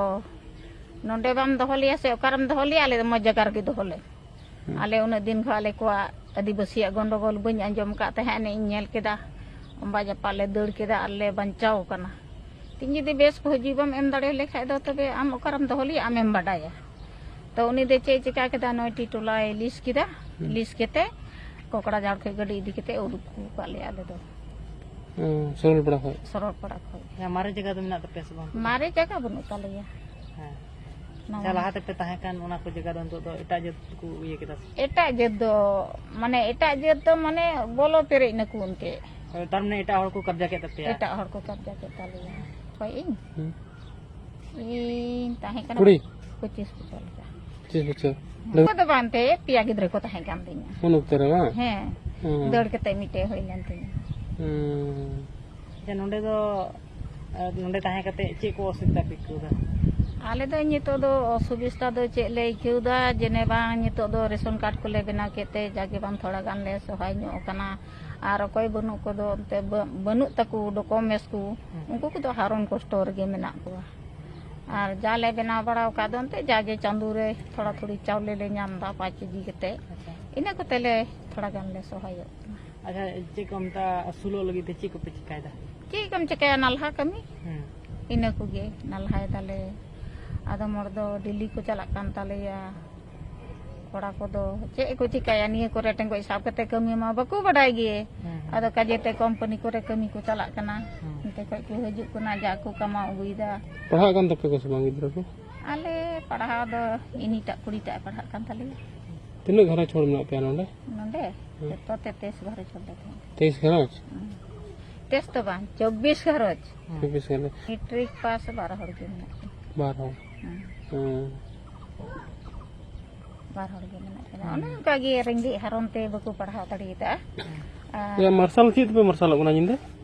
ᱱᱚᱰᱮ ᱵᱟᱢ ᱫᱚᱦᱚ ᱞᱮᱭᱟ ᱥᱮ ᱚᱠᱟᱨᱮᱢ ᱫᱚᱦᱚ ᱞᱮᱭᱟ, ᱟᱞᱮ ᱫᱚ ᱢᱚᱡᱽ ᱡᱟᱭᱜᱟ ᱨᱮᱜᱮ ᱫᱚᱦᱚ ᱞᱮ᱾ ᱦᱩᱸ᱾ ᱟᱞᱮ ᱩᱱᱟᱹᱜ ᱫᱤᱱ ᱠᱷᱚᱱ ᱟᱞᱮ ᱠᱚᱣᱟᱜ ᱟᱹᱫᱤᱵᱟᱹᱥᱤᱭᱟᱜ ᱜᱚᱱᱰᱚᱜᱳᱞ ᱵᱟᱹᱧ ᱟᱸᱡᱚᱢ ᱟᱠᱟᱫ ᱛᱟᱦᱮᱸᱫ, ᱤᱧ ᱧᱮᱞ ᱠᱮᱫᱟ᱾ ᱚᱢᱵᱟ ᱡᱟᱯᱟᱜ ᱞᱮ ᱫᱟᱹᱲ ᱠᱮᱫᱟ ᱟᱨ ᱞᱮ ᱵᱟᱧᱪᱟᱣ ᱟᱠᱟᱱᱟ᱾ ᱛᱤᱧ ᱡᱩᱫᱤ ᱵᱮᱥ ᱯᱷᱳᱣᱡᱤ ᱵᱟᱢ ᱮᱢ ᱫᱟᱲᱮᱭᱟᱞᱮ ᱠᱷᱟᱡ ᱫᱚ, ᱛᱚᱵᱮ ᱟᱢ ᱚᱠᱟᱨᱮᱢ ᱫᱚᱦᱚ ᱞᱮᱭᱟ, ᱟᱢᱮᱢ ᱵᱟᱰᱟᱭᱟ᱾ ᱛᱚ ᱩᱱᱤ ᱫᱚ ᱪᱮᱫ ᱮ ᱪᱤᱠᱟ ᱠᱮᱫᱟ, ᱱᱚᱭᱴᱤ ᱴᱚᱞᱟᱭ ᱞᱤᱥ ᱠᱮᱫᱟ᱾ ᱦᱩᱸ᱾ ᱞᱤᱥ ᱠᱟᱛᱮ ᱠᱚᱠᱲᱟᱡᱟᱲ ᱠᱷᱚᱡ ᱜᱟᱹᱰᱤ ᱤᱫᱤ ᱠᱟᱛᱮ ᱩᱰᱩᱠ ᱟᱹᱜᱩ ᱠᱟᱜ ᱞᱮᱭᱟ ᱟᱞᱮ ᱫᱚ᱾ ᱦᱩᱸ, ᱥᱚᱨᱚᱞᱯᱟᱲᱟ ᱠᱷᱚᱡ? ᱥᱚᱨᱚᱞᱯᱟᱲᱟ ᱠᱷᱚᱡ᱾ ᱦᱮᱸ, ᱢᱟᱨᱮ ᱡᱟᱭᱜᱟ ᱫᱚ ᱢᱮᱱᱟᱜ ᱛᱟᱯᱮᱭᱟ ᱥᱮ ᱵᱟᱝ? ᱢᱟᱨᱮ ᱡᱟᱭᱜᱟ ᱵᱟᱹᱱᱩᱜ ᱛᱟᱞᱮᱭᱟ᱾ ᱦᱮᱸ᱾ ᱱᱟᱣᱟ᱾ ᱟᱪᱪᱷᱟ, ᱞᱟᱦᱟ ᱛᱮᱯᱮ ᱛᱟᱦᱮᱸ ᱠᱟᱱ ᱚᱱᱟ ᱠᱚ ᱡᱟᱭᱜᱟ ᱫᱚ ᱱᱤᱛᱚᱜ ᱫᱚ ᱮᱴᱟᱜ ᱡᱟᱹᱛ ᱠᱚ ᱤᱭᱟᱹ ᱠᱮᱫᱟ ᱥᱮ? ᱮᱴᱟᱜ ᱡᱟᱹᱛ ᱫᱚ, ᱢᱟᱱᱮ, ᱮᱴᱟᱜ ᱡᱟᱹᱛ ᱫᱚ, ᱢᱟᱱᱮ, ᱵᱚᱞᱚ ᱯᱮᱨᱮᱡ ᱱᱟᱠᱚ ᱮᱱᱛᱮ᱾ ᱦᱳᱭ, ᱛᱟᱨ ᱢᱟᱱᱮ ᱮᱴᱟᱜ ᱦᱚᱲ ᱠᱚ ᱠᱟᱵᱽᱡᱟ ᱠᱮᱫ ᱛᱟᱯᱮᱭᱟ? ᱮᱴᱟᱜ ᱦᱚᱲ ᱠᱚ ᱠᱟᱵᱽᱡᱟ ᱠᱮᱫ ᱛᱟᱞᱮᱭᱟ᱾ ᱚᱠᱚᱭ, ᱤᱧ? ᱦᱩᱸ᱾ ᱤᱧ ᱛᱟᱦᱮᱸ ᱠᱟᱱᱟ ᱠᱩᱲᱤ? ᱯᱚᱸᱪᱤᱥ ᱵᱚᱪᱷᱚᱨ ᱞᱮᱠᱟ᱾ ᱯᱚᱸᱪᱤᱥ ᱵᱚᱪᱷᱚᱨ? ᱦᱩᱸ᱾ ᱩᱱᱠᱩ ᱫᱚ ᱵᱟᱝ ᱛᱮ, ᱯᱮᱭᱟ ᱜᱤᱫᱽᱨᱟᱹ ᱠᱚ ᱛᱟᱦᱮᱸ ᱠᱟᱱ ᱛᱤᱧᱟ᱾ ᱩᱱ ᱚᱠᱛᱚ ᱨᱮ ᱵᱟᱝ? ᱦᱮᱸ᱾ ᱦᱩᱸ᱾ ᱫᱟᱹᱲ ᱠᱟᱛᱮ ᱢᱤᱫᱴᱮᱡ ᱦᱩᱭ ᱞᱮᱱ ᱛᱤᱧᱟ᱾ ᱦᱩᱸ᱾ ᱟᱪᱪᱷᱟ, ᱱᱚᱸᱰᱮ ᱫᱚ, ᱟᱨ ᱱᱚᱸᱰᱮ ᱛᱟᱦᱮᱸ ᱠᱟᱛᱮ ᱪᱮᱫ ᱠᱚ ᱚᱥᱩᱵᱤᱫᱟ ᱯᱮ ᱟᱹᱭᱠᱟᱹᱣ ᱮᱫᱟ? ᱟᱞᱮ ᱫᱚ ᱱᱤᱛᱚᱜ ᱫᱚ ᱚᱥᱩᱵᱤᱫᱟ ᱫᱚ ᱪᱮᱫ ᱞᱮ ᱟᱹᱭᱠᱟᱹᱣ ᱮᱫᱟ, ᱡᱮᱱᱮ ᱵᱟᱝ ᱱᱤᱛᱚᱜ ᱫᱚ ᱨᱮᱥᱚᱱ ᱠᱟᱨᱰ ᱠᱚᱞᱮ ᱵᱮᱱᱟᱣ ᱠᱮᱫ ᱛᱮ ᱡᱟᱜᱮ ᱵᱟᱝ ᱛᱷᱚᱲᱟ ᱜᱟᱱ ᱞᱮ ᱥᱚᱦᱟᱭ ᱧᱚᱜ ᱟᱠᱟᱱᱟ᱾ ᱟᱨ ᱚᱠᱚᱭ ᱵᱟᱹᱱᱩᱜ ᱠᱚᱫᱚ ᱮᱱᱛᱮ ᱵᱟᱹ-, ᱵᱟᱹᱱᱩᱜ ᱛᱟᱠᱚ ᱰᱚᱠᱩᱢᱮᱱᱴᱥ ᱠᱚ, ᱦᱩᱸ᱾ ᱩᱱᱠᱩ ᱠᱚᱫᱚ ᱦᱟᱨᱚᱱ ᱠᱚᱥᱴᱚ ᱨᱮᱜᱮ ᱢᱮᱱᱟᱜ ᱠᱚᱣᱟ᱾ ᱟᱨ ᱡᱟ ᱞᱮ ᱵᱮᱱᱟᱣ ᱵᱟᱲᱟ ᱟᱠᱟᱫ ᱫᱚ ᱮᱱᱛᱮ ᱡᱟᱜᱮ ᱪᱟᱸᱫᱳ ᱨᱮ ᱛᱷᱚᱲᱟ ᱛᱷᱩᱲᱤ ᱪᱟᱣᱞᱮ ᱞᱮ ᱧᱟᱢ ᱮᱫᱟ ᱯᱟᱸᱪ ᱠᱮᱡᱤ ᱠᱟᱛᱮ᱾ ᱟᱪᱪᱷᱟ᱾ ᱤᱱᱟᱹ ᱠᱚᱛᱮ ᱞᱮ ᱛᱷᱚᱲᱟ ᱜᱟᱱ ᱞᱮ ᱥᱚᱦᱟᱭᱚᱜ ᱠᱟᱱᱟ᱾ ᱟᱪᱪᱷᱟ, ᱪᱮᱫ ᱠᱚ ᱢᱮᱛᱟᱜᱼᱟ, ᱟᱹᱥᱩᱞᱚᱜ ᱞᱟᱹᱜᱤᱫ ᱛᱮ ᱪᱮᱫ ᱠᱚᱯᱮ ᱪᱤᱠᱟᱭᱮᱫᱟ? ᱪᱮᱫ ᱠᱚᱢ ᱪᱤᱠᱟᱹᱭᱟ, ᱱᱟᱞᱦᱟ ᱠᱟᱹᱢᱤ, ᱦᱩᱸ᱾ ᱤᱱᱟᱹ ᱠᱚᱜᱮ ᱱᱟᱞᱦᱟᱭ ᱫᱟᱞᱮ᱾ ᱟᱫᱚᱢ ᱦᱚᱲ ᱫᱚ ᱰᱮᱞᱤ ᱠᱚ ᱪᱟᱞᱟᱜ ᱠᱟᱱ ᱛᱟᱞᱮᱭᱟ᱾ ᱠᱚᱲᱟ ᱠᱚᱫᱚ ᱪᱮᱫ ᱠᱚ ᱪᱤᱠᱟᱹᱭᱟ, ᱱᱤᱭᱟᱹ ᱠᱚᱨᱮ ᱴᱮᱸᱜᱚᱡ ᱥᱟᱵ ᱠᱟᱛᱮ ᱠᱟᱹᱢᱤ ᱢᱟ ᱵᱟᱠᱚ ᱵᱟᱰᱟᱭ ᱜᱮ᱾ ᱦᱩᱸ, ᱦᱩᱸ᱾ ᱟᱫᱚ ᱠᱟᱡᱮ ᱛᱮ ᱠᱳᱢᱯᱟᱱᱤ ᱠᱚᱨᱮ ᱠᱟᱹᱢᱤ ᱠᱚ ᱪᱟᱞᱟᱜ ᱠᱟᱱᱟ᱾ ᱦᱩᱸ᱾ ᱚᱱᱛᱮ ᱠᱷᱚᱡ ᱠᱚ ᱦᱤᱡᱩᱜ ᱠᱟᱱᱟ, ᱡᱟ ᱠᱚ ᱠᱟᱢᱟᱣ ᱟᱹᱜᱩᱭᱮᱫᱟ᱾ ᱯᱟᱲᱦᱟᱜ ᱠᱟᱱ ᱛᱟᱯᱮ ᱠᱚ ᱥᱮ ᱵᱟᱝ ᱜᱤᱫᱽᱨᱟᱹ ᱠᱚ? ᱟᱞᱮ ᱯᱟᱲᱦᱟᱣ ᱫᱚ ᱤᱧᱤᱡᱴᱟᱜ ᱠᱩᱲᱤᱴᱟᱜ ᱮ ᱯᱟᱲᱦᱟᱜ ᱠᱟᱱ ᱛᱟᱞᱮᱭᱟ᱾ ᱛᱤᱱᱟᱹᱜ ᱜᱷᱟᱨᱚᱸᱡᱽ ᱦᱚᱲ ᱢᱮᱱᱟᱜ ᱯᱮᱭᱟ ᱱᱚᱰᱮ? ᱱᱚᱰᱮ? ᱦᱩᱸ᱾ ᱡᱚᱛᱚ ᱛᱮ ᱛᱮᱭᱤᱥ ᱜᱷᱟᱨᱚᱸᱡᱽ ᱦᱚᱲ ᱞᱮ ᱛᱟᱦᱮᱸᱱᱟ᱾ ᱛᱮᱭᱤᱥ ᱜᱷᱟᱨᱚᱸᱡᱽ? ᱦᱩᱸ᱾ ᱛᱮᱥ ᱫᱚ ᱵᱟᱝ, ᱪᱚᱵᱵᱤᱥ ᱜᱷᱟᱨᱚᱸᱡᱽ᱾ ᱪᱚᱵᱵᱤᱥ ᱜᱷᱟᱨᱚᱸᱡᱽ᱾ ᱢᱮᱴᱨᱤᱠ ᱯᱟᱥ ᱵᱟᱨ ᱦᱚᱲ ᱜᱮ ᱢᱮᱱᱟᱜ ᱠᱤᱱᱟ᱾ ᱵᱟᱨ ᱦᱚᱲ᱾ ᱦᱮᱸ᱾ ᱦᱮᱸ᱾ ᱵᱟᱨ ᱦᱚᱲ ᱜᱮ ᱢᱮᱱᱟᱜ ᱠᱤᱱᱟ᱾ ᱚᱱᱮ ᱚᱱᱠᱟ ᱜᱮ ᱨᱮᱸᱜᱮᱡ ᱦᱟᱨᱚᱱ ᱛᱮ ᱵᱟᱠᱚ ᱯᱟᱲᱦᱟᱣ ᱫᱟᱲᱮᱭᱟᱫᱟ᱾ ᱟᱨ ᱤᱭᱟᱹ, ᱢᱟᱨᱥᱟᱞ ᱪᱮᱫ ᱛᱮᱯᱮ ᱢᱟᱨᱥᱟᱞᱚᱜ ᱠᱟᱱᱟ ᱧᱤᱫᱟᱹ?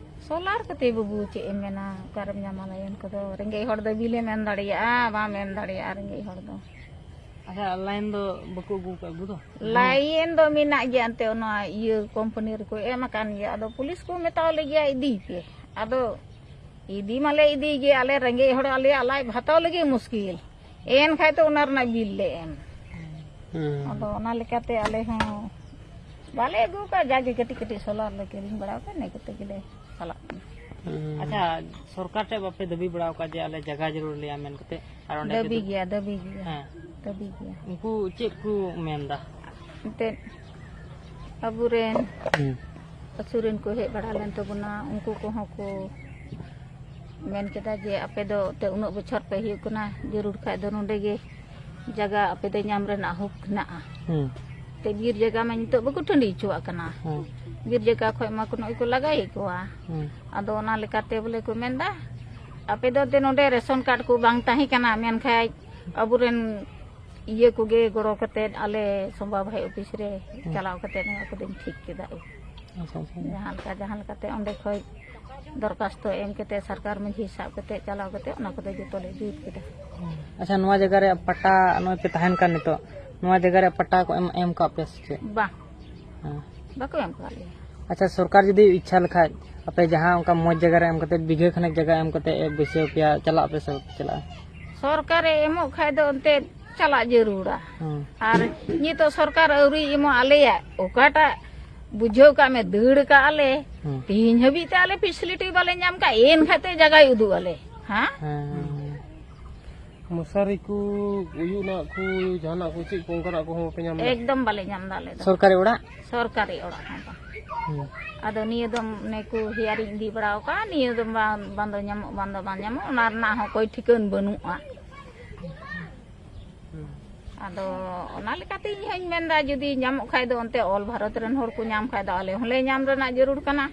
ᱥᱳᱞᱟᱨ ᱠᱚᱛᱮ ᱵᱟᱹᱵᱩ, ᱪᱮᱫ ᱮᱢ ᱢᱮᱱᱟ, ᱚᱠᱟᱨᱮᱢ ᱧᱟᱢᱟ ᱞᱟᱭᱤᱱ ᱠᱚᱫᱚ? ᱨᱮᱸᱜᱮᱡ ᱦᱚᱲ ᱫᱚ ᱵᱤᱞ ᱮᱢ ᱮᱢ ᱫᱟᱲᱮᱭᱟᱜᱼᱟ, ᱵᱟᱢ ᱮᱢ ᱫᱟᱲᱮᱭᱟᱜᱼᱟ ᱨᱮᱸᱜᱮᱡ ᱦᱚᱲ ᱫᱚ᱾ ᱟᱪᱪᱷᱟ, ᱞᱟᱭᱤᱱ ᱫᱚ ᱵᱟᱠᱚ ᱟᱹᱜᱩ ᱟᱠᱟᱫ ᱟᱹᱜᱩ ᱫᱚ? ᱞᱟᱭᱤᱱ ᱫᱚ ᱢᱮᱱᱟᱜ ᱜᱮᱭᱟ, ᱮᱱᱛᱮ ᱚᱱᱟ ᱤᱭᱟᱹ ᱠᱳᱢᱯᱟᱱᱤ ᱨᱮᱠᱚ ᱮᱢ ᱟᱠᱟᱱ ᱜᱮᱭᱟ᱾ ᱟᱫᱚ ᱯᱩᱞᱤᱥ ᱠᱚ ᱢᱮᱛᱟᱣ ᱞᱮ ᱜᱮᱭᱟ, "ᱤᱫᱤᱭ ᱯᱮ", ᱟᱫᱚ ᱤᱫᱤ ᱢᱟᱞᱮ ᱤᱫᱤᱭ ᱜᱮ, ᱟᱞᱮ ᱨᱮᱸᱜᱮᱡ ᱦᱚᱲ, ᱟᱞᱮᱭᱟᱜ ᱞᱟᱡ ᱵᱷᱟᱛᱟᱣ ᱞᱟᱹᱜᱤᱫ ᱢᱩᱥᱠᱤᱞ᱾ ᱮᱱ ᱠᱷᱟᱡ ᱫᱚ ᱚᱱᱟ ᱨᱮᱱᱟᱜ ᱵᱤᱞ ᱞᱮ ᱮᱢ᱾ ᱦᱩᱸ᱾ ᱟᱫᱚ ᱚᱱᱟ ᱞᱮᱠᱟᱛᱮ ᱟᱞᱮ ᱦᱚᱸ ᱵᱟᱞᱮ ᱟᱹᱜᱩ ᱟᱠᱟᱫ, ᱡᱟᱜᱮ ᱠᱟᱹᱴᱤᱡ ᱠᱟᱹᱴᱤᱡ ᱥᱳᱞᱟᱨ ᱞᱮ ᱠᱤᱨᱤᱧ ᱵᱟᱲᱟ ᱟᱠᱟᱫ, ᱤᱱᱟᱹ ᱠᱚᱛᱮ ᱜᱮᱞᱮ ᱪᱟᱞᱟᱜ ᱠᱟᱱᱟ᱾ ᱦᱩᱸ᱾ ᱟᱪᱪᱷᱟ, ᱥᱚᱨᱠᱟᱨ ᱴᱷᱮᱱ ᱵᱟᱯᱮ ᱫᱟᱹᱵᱤ ᱵᱟᱲᱟ ᱟᱠᱟᱫ ᱡᱮ ᱟᱞᱮ ᱡᱟᱭᱜᱟ ᱡᱟᱹᱨᱩᱲ ᱞᱮᱭᱟ ᱢᱮᱱ ᱠᱟᱛᱮ? ᱟᱨ ᱚᱸᱰᱮ ᱫᱟᱹᱵᱤ ᱡᱩᱫᱤ ᱜᱮᱭᱟ, ᱫᱟᱹᱵᱤ ᱜᱮᱭᱟ᱾ ᱦᱮᱸ᱾ ᱫᱟᱹᱵᱤ ᱜᱮᱭᱟ᱾ ᱩᱱᱠᱩ ᱪᱮᱫ ᱠᱚ ᱢᱮᱱ ᱮᱫᱟ? ᱮᱱᱛᱮᱫ ᱟᱵᱚᱨᱮᱱ ᱦᱩᱸ᱾ ᱟᱹᱛᱩ ᱨᱮᱱ ᱠᱚ ᱦᱮᱡ ᱵᱟᱲᱟ ᱞᱮᱱ ᱛᱟᱵᱚᱱᱟ, ᱩᱱᱠᱩ ᱠᱚᱦᱚᱸ ᱠᱚ ᱢᱮᱱ ᱠᱮᱫᱟ ᱡᱮ, "ᱟᱯᱮ ᱫᱚ ᱮᱱᱛᱮᱫ ᱩᱱᱟᱹᱜ ᱵᱚᱪᱷᱚᱨ ᱯᱮ ᱦᱩᱭᱩᱜ ᱠᱟᱱᱟ, ᱡᱟᱹᱨᱩᱲ ᱠᱷᱟᱡ ᱫᱚ ᱱᱚᱰᱮ ᱜᱮ ᱡᱟᱭᱜᱟ ᱟᱯᱮ ᱫᱚ ᱧᱟᱢ ᱨᱮᱱᱟᱜ ᱦᱚᱠ ᱦᱮᱱᱟᱜᱼᱟ᱾" ᱦᱩᱸ᱾ ᱛᱮ ᱵᱤᱨ ᱡᱟᱭᱜᱟ ᱢᱟ ᱱᱤᱛᱚᱜ ᱵᱟᱠᱚ ᱴᱟᱺᱰᱤ ᱦᱚᱪᱚᱣᱟᱜ ᱠᱟᱱᱟ᱾ ᱦᱩᱸ᱾ ᱵᱤᱨ ᱡᱟᱭᱜᱟ ᱠᱷᱚᱡ ᱢᱟ ᱠᱚ ᱱᱚᱜᱼᱚᱭ ᱠᱚ ᱞᱟᱜᱟᱭᱮᱫ ᱠᱚᱣᱟ᱾ ᱦᱩᱸ᱾ ᱟᱫᱚ ᱚᱱᱟ ᱞᱮᱠᱟᱛᱮ ᱵᱚᱞᱮ ᱠᱚ ᱢᱮᱱᱫᱟ, ᱟᱯᱮ ᱫᱚ ᱮᱱᱛᱮᱫ ᱱᱚᱰᱮ ᱨᱮᱥᱚᱱ ᱠᱟᱨᱰ ᱠᱚ ᱵᱟᱝ ᱛᱟᱦᱮᱸ ᱠᱟᱱᱟ, ᱢᱮᱱᱠᱷᱟᱡ ᱟᱵᱚᱨᱮᱱ ᱤᱭᱟᱹ ᱠᱚᱜᱮ ᱜᱚᱲᱚ ᱠᱟᱛᱮᱫ ᱟᱞᱮ ᱥᱚᱢᱵᱟ ᱵᱷᱟᱭ ᱚᱯᱷᱤᱥ ᱨᱮ ᱦᱩᱸ᱾ ᱪᱟᱞᱟᱣ ᱠᱟᱛᱮᱫ ᱱᱚᱣᱟ ᱠᱚᱫᱚᱧ ᱴᱷᱤᱠ ᱠᱮᱫᱟ᱾ ᱟᱪᱪᱷᱟ, ᱟᱪᱪᱷᱟ᱾ ᱡᱟᱦᱟᱸ ᱞᱮᱠᱟ, ᱡᱟᱦᱟᱸ ᱞᱮᱠᱟᱛᱮ ᱚᱸᱰᱮ ᱠᱷᱚᱡ ᱫᱚᱨᱠᱷᱟᱥᱛᱚ ᱮᱢ ᱠᱟᱛᱮ, ᱥᱚᱨᱠᱟᱨ ᱢᱟᱹᱡᱷᱤ ᱥᱟᱵ ᱠᱟᱛᱮ, ᱪᱟᱞᱟᱣ ᱠᱟᱛᱮ ᱚᱱᱟ ᱠᱚᱫᱚ ᱡᱚᱛᱚ ᱞᱮ ᱡᱩᱛ ᱠᱮᱫᱟ᱾ ᱟᱪᱪᱷᱟ, ᱱᱚᱣᱟ ᱡᱟᱭᱜᱟ ᱨᱮᱭᱟᱜ ᱯᱟᱴᱟ, ᱱᱚᱜᱼᱚᱭ ᱯᱮ ᱛᱟᱦᱮᱱ ᱠᱟᱱ ᱱᱤᱛᱚᱜ, ᱱᱚᱣᱟ ᱡᱟᱭᱜᱟ ᱨᱮᱭᱟᱜ ᱯᱟᱴᱟ ᱠᱚ ᱮᱢ, ᱮᱢ ᱠᱟᱜ ᱯᱮᱭᱟ ᱥᱮ ᱪᱮᱫ? ᱵᱟᱝ, ᱦᱮᱸ᱾ ᱵᱟᱠᱚ ᱮᱢ ᱠᱟᱜ ᱞᱮᱭᱟ᱾ ᱟᱪᱪᱷᱟ, ᱥᱚᱨᱠᱟᱨ ᱡᱩᱫᱤ ᱤᱪᱪᱷᱟ ᱞᱮᱠᱷᱟᱡ, ᱟᱯᱮ ᱡᱟᱦᱟᱸ ᱚᱱᱠᱟ ᱢᱚᱡᱽ ᱡᱟᱭᱜᱟ ᱨᱮ ᱮᱢ ᱠᱟᱛᱮ, ᱵᱤᱜᱷᱟᱹ ᱠᱷᱟᱱᱮᱠ ᱡᱟᱭᱜᱟ ᱮᱢ ᱠᱟᱛᱮ ᱮ ᱵᱟᱹᱭᱥᱟᱹᱣ ᱯᱮᱭᱟ, ᱪᱟᱞᱟᱜ ᱟᱯᱮ ᱥᱮ ᱵᱟᱯᱮ ᱪᱟᱞᱟᱜᱼᱟ? ᱥᱚᱨᱠᱟᱨᱮ ᱮᱢᱚᱜ ᱠᱷᱟᱡ ᱫᱚ ᱮᱱᱛᱮᱫ ᱪᱟᱞᱟᱜ ᱡᱟᱹᱨᱩᱲᱟ᱾ ᱦᱩᱸ᱾ ᱟᱨ ᱱᱤᱛᱚᱜ ᱥᱚᱨᱠᱟᱨ ᱟᱹᱣᱨᱤ ᱮᱢᱚᱜ, ᱟᱞᱮᱭᱟᱜ ᱚᱠᱟᱴᱟᱜ ᱵᱩᱡᱷᱟᱹᱣ ᱠᱟᱜ ᱢᱮ, ᱫᱟᱹᱲ ᱠᱟᱜ ᱟᱞᱮ᱾ ᱦᱩᱸ᱾ ᱛᱤᱦᱤᱧ ᱦᱟᱹᱵᱤᱡ ᱛᱮ ᱟᱞᱮ ᱯᱷᱮᱥᱤᱞᱤᱴᱤ ᱵᱟᱞᱮ ᱧᱟᱢ ᱠᱟᱜ, ᱮᱱ ᱠᱷᱟᱡ ᱛᱮ ᱡᱟᱭᱜᱟᱭ ᱩᱫᱩᱜ ᱟᱞᱮ᱾ ᱦᱮᱸ? ᱦᱮᱸ, ᱦᱮᱸ, ᱦᱮᱸ᱾ ᱢᱚᱥᱟᱨᱤ ᱠᱚ, ᱩᱭᱩᱜ ᱱᱟᱜ ᱠᱚ, ᱡᱟᱦᱟᱱᱟᱜ ᱠᱚ, ᱪᱮᱫ ᱠᱚ ᱚᱱᱠᱟᱱᱟᱜ ᱠᱚᱦᱚᱸ ᱵᱟᱯᱮ ᱧᱟᱢ ᱮᱫᱟ? ᱮᱠᱫᱚᱢ ᱵᱟᱞᱮ ᱧᱟᱢ ᱮᱫᱟ ᱟᱞᱮ ᱫᱚ᱾ ᱥᱚᱨᱠᱟᱨᱤ ᱚᱲᱟᱜ? ᱥᱚᱨᱠᱟᱨᱤ ᱚᱲᱟᱜ ᱦᱚᱸ ᱵᱟᱝ᱾ ᱦᱩᱸ᱾ ᱟᱫᱚ ᱱᱤᱭᱟᱹ ᱫᱚ ᱚᱱᱮ ᱠᱚ ᱦᱤᱭᱟᱨᱤᱧ ᱤᱫᱤ ᱵᱟᱲᱟ ᱟᱠᱟᱫᱼᱟ, ᱱᱤᱭᱟᱹ ᱫᱚ ᱵᱟᱝ, ᱵᱟᱝ ᱫᱚ ᱧᱟᱢᱚᱜ, ᱵᱟᱝ ᱫᱚ ᱵᱟᱝ ᱧᱟᱢᱚᱜ, ᱚᱱᱟ ᱨᱮᱱᱟᱜ ᱦᱚᱸ ᱚᱠᱚᱭ ᱴᱷᱤᱠᱟᱹᱱ ᱵᱟᱹᱱᱩᱜᱼᱟ᱾ ᱦᱩᱸ᱾ ᱟᱫᱚ ᱚᱱᱟ ᱞᱮᱠᱟᱛᱮ ᱤᱧ ᱦᱚᱧ ᱢᱮᱱᱫᱟ, ᱡᱩᱫᱤ ᱧᱟᱢᱚᱜ ᱠᱷᱟᱡ ᱫᱚ ᱚᱱᱛᱮ ᱚᱞ ᱵᱷᱟᱨᱚᱛ ᱨᱮᱱ ᱦᱚᱲ ᱠᱚ ᱧᱟᱢ ᱠᱷᱟᱡ ᱫᱚ ᱟᱞᱮ ᱦᱚᱸᱞᱮ ᱧᱟᱢ ᱨᱮᱱᱟᱜ ᱡᱟᱹᱨᱩᱲ ᱠᱟᱱᱟ᱾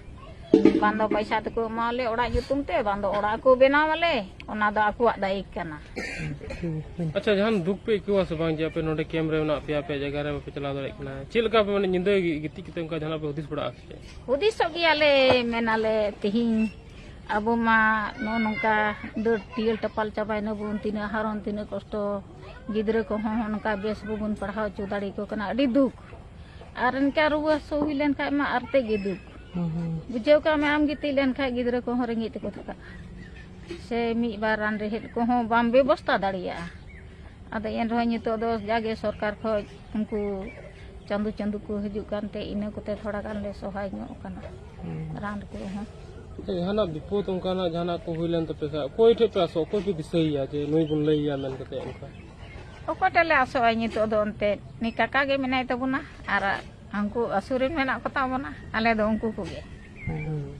ᱵᱟᱝ ᱫᱚ ᱯᱚᱭᱥᱟ ᱛᱮᱠᱚ ᱮᱢᱟᱣᱟᱞᱮ ᱚᱲᱟᱜ ᱧᱩᱛᱩᱢ ᱛᱮ, ᱵᱟᱝ ᱫᱚ ᱚᱲᱟᱜ ᱠᱚ ᱵᱮᱱᱟᱣ ᱟᱞᱮ, ᱚᱱᱟ ᱫᱚ ᱟᱠᱚᱣᱟᱜ ᱫᱟᱭᱤᱛ ᱠᱟᱱᱟ᱾ ᱟᱪᱪᱷᱟ, ᱡᱟᱦᱟᱱ ᱫᱩᱠ ᱯᱮ ᱟᱹᱭᱠᱟᱹᱣᱟ ᱥᱮ ᱵᱟᱝ ᱡᱮ ᱟᱯᱮ ᱱᱚᱰᱮ ᱠᱮᱢᱯ ᱨᱮ ᱢᱮᱱᱟᱜ ᱯᱮᱭᱟ, ᱟᱯᱮᱭᱟᱜ ᱡᱟᱭᱜᱟ ᱨᱮ ᱵᱟᱯᱮ ᱪᱟᱞᱟᱣ ᱫᱟᱲᱮᱭᱟᱜ ᱠᱟᱱᱟ? ᱪᱮᱫ ᱞᱮᱠᱟ ᱯᱮ, ᱢᱟᱱᱮ, ᱧᱤᱫᱟᱹ ᱜᱤᱛᱤᱡ ᱠᱟᱛᱮ ᱚᱱᱠᱟ ᱡᱟᱦᱟᱱᱟᱜ ᱯᱮ ᱦᱩᱫᱤᱥ ᱵᱟᱲᱟᱜᱼᱟ ᱥᱮ ᱪᱮᱫ? ᱦᱩᱫᱤᱥᱚᱜ ᱜᱮᱭᱟᱞᱮ, ᱢᱮᱱᱟᱞᱮ ᱛᱤᱦᱤᱧ ᱟᱵᱚ ᱢᱟ ᱱᱚᱜᱼᱚ ᱱᱚᱝᱠᱟ ᱫᱟᱹᱲ ᱴᱤᱭᱟᱹᱞ ᱴᱟᱯᱟᱞ ᱪᱟᱵᱟᱭᱱᱟ ᱵᱚᱱ, ᱛᱤᱱᱟᱹᱜ ᱦᱟᱨᱚᱱ, ᱛᱤᱱᱟᱹᱜ ᱠᱚᱥᱴᱚ, ᱜᱤᱫᱽᱨᱟᱹ ᱠᱚᱦᱚᱸ ᱱᱚᱝᱠᱟ ᱵᱮᱥ ᱵᱟᱵᱚᱱ ᱯᱟᱲᱦᱟᱣ ᱦᱚᱪᱚ ᱫᱟᱲᱮ ᱟᱠᱚ ᱠᱟᱱᱟ, ᱟᱹᱰᱤ ᱫᱩᱠ᱾ ᱟᱨ ᱚᱱᱠᱟ ᱨᱩᱣᱟᱹ ᱦᱟᱹᱥᱩ ᱦᱩᱭ ᱞᱮᱱᱠᱷᱟᱡ ᱢᱟ ᱟᱨ ᱛᱮᱫ ᱜᱮ ᱫᱩᱠ᱾ ᱦᱩᱸ, ᱦᱩᱸ᱾ ᱵᱩᱡᱷᱟᱹᱣ ᱠᱟᱜ ᱢᱮ, ᱟᱢ ᱜᱤᱛᱤᱡ ᱞᱮᱱᱠᱷᱟᱡ ᱜᱤᱫᱽᱨᱟᱹ ᱠᱚᱦᱚᱸ ᱨᱮᱸᱜᱮᱡ ᱛᱮᱠᱚ ᱛᱷᱟᱠᱟᱜᱼᱟ, ᱥᱮ ᱢᱤᱫ ᱵᱟᱨ ᱨᱟᱱ ᱨᱮᱦᱮᱫ ᱠᱚᱦᱚᱸ ᱵᱟᱢ ᱵᱮᱵᱚᱥᱛᱷᱟ ᱫᱟᱲᱮᱭᱟᱜᱼᱟ᱾ ᱟᱫᱚ ᱮᱱ ᱨᱮᱦᱚᱸ ᱱᱤᱛᱚᱜ ᱫᱚ ᱡᱟᱜᱮ ᱥᱚᱨᱠᱟᱨ ᱠᱷᱚᱡ ᱩᱱᱠᱩ ᱪᱟᱸᱫᱚ ᱪᱟᱸᱫᱚ ᱠᱚ ᱦᱤᱡᱩᱜ ᱠᱟᱱᱛᱮ ᱤᱱᱟᱹ ᱠᱚᱛᱮ ᱛᱷᱚᱲᱟ ᱜᱟᱱ ᱞᱮ ᱥᱚᱦᱟᱭ ᱧᱚᱜ ᱠᱟᱱᱟ᱾ ᱦᱩᱸ᱾ ᱨᱟᱱ ᱠᱚ ᱦᱚᱸ᱾ ᱡᱟᱦᱟᱱᱟᱜ ᱵᱤᱯᱚᱫ ᱚᱱᱠᱟᱱᱟᱜ ᱡᱟᱦᱟᱱᱟᱜ ᱠᱚ ᱦᱩᱭ ᱞᱮᱱ ᱛᱟᱯᱮ ᱠᱷᱟᱡ ᱚᱠᱚᱭ ᱴᱷᱮᱡ ᱯᱮ ᱟᱥᱚᱜᱼᱟ, ᱚᱠᱚᱭ ᱯᱮ ᱫᱤᱥᱟᱹᱭᱮᱭᱟ ᱡᱮ ᱱᱩᱭ ᱵᱚᱱ ᱞᱟᱹᱭ ᱟᱭᱟ ᱢᱮᱱ ᱠᱟᱛᱮ ᱚᱱᱠᱟ? ᱚᱠᱚᱭ ᱴᱷᱮᱡ ᱞᱮ ᱟᱥᱚᱜᱼᱟ ᱱᱤᱛᱚᱜ ᱫᱚ? ᱮᱱᱛᱮᱫ ᱱᱩᱭ ᱠᱟᱠᱟ ᱜᱮ ᱢᱮᱱᱟᱭ ᱛᱟᱵᱚᱱᱟ ᱟᱨ ᱩᱱᱠᱩ ᱟᱹᱥᱩᱨ ᱨᱮᱱ ᱢᱮᱱᱟᱜ ᱠᱚᱛᱟ ᱵᱚᱱᱟ, ᱟᱞᱮ ᱫᱚ ᱩᱱᱠᱩ ᱠᱚᱜᱮ᱾ ᱦᱩᱸ᱾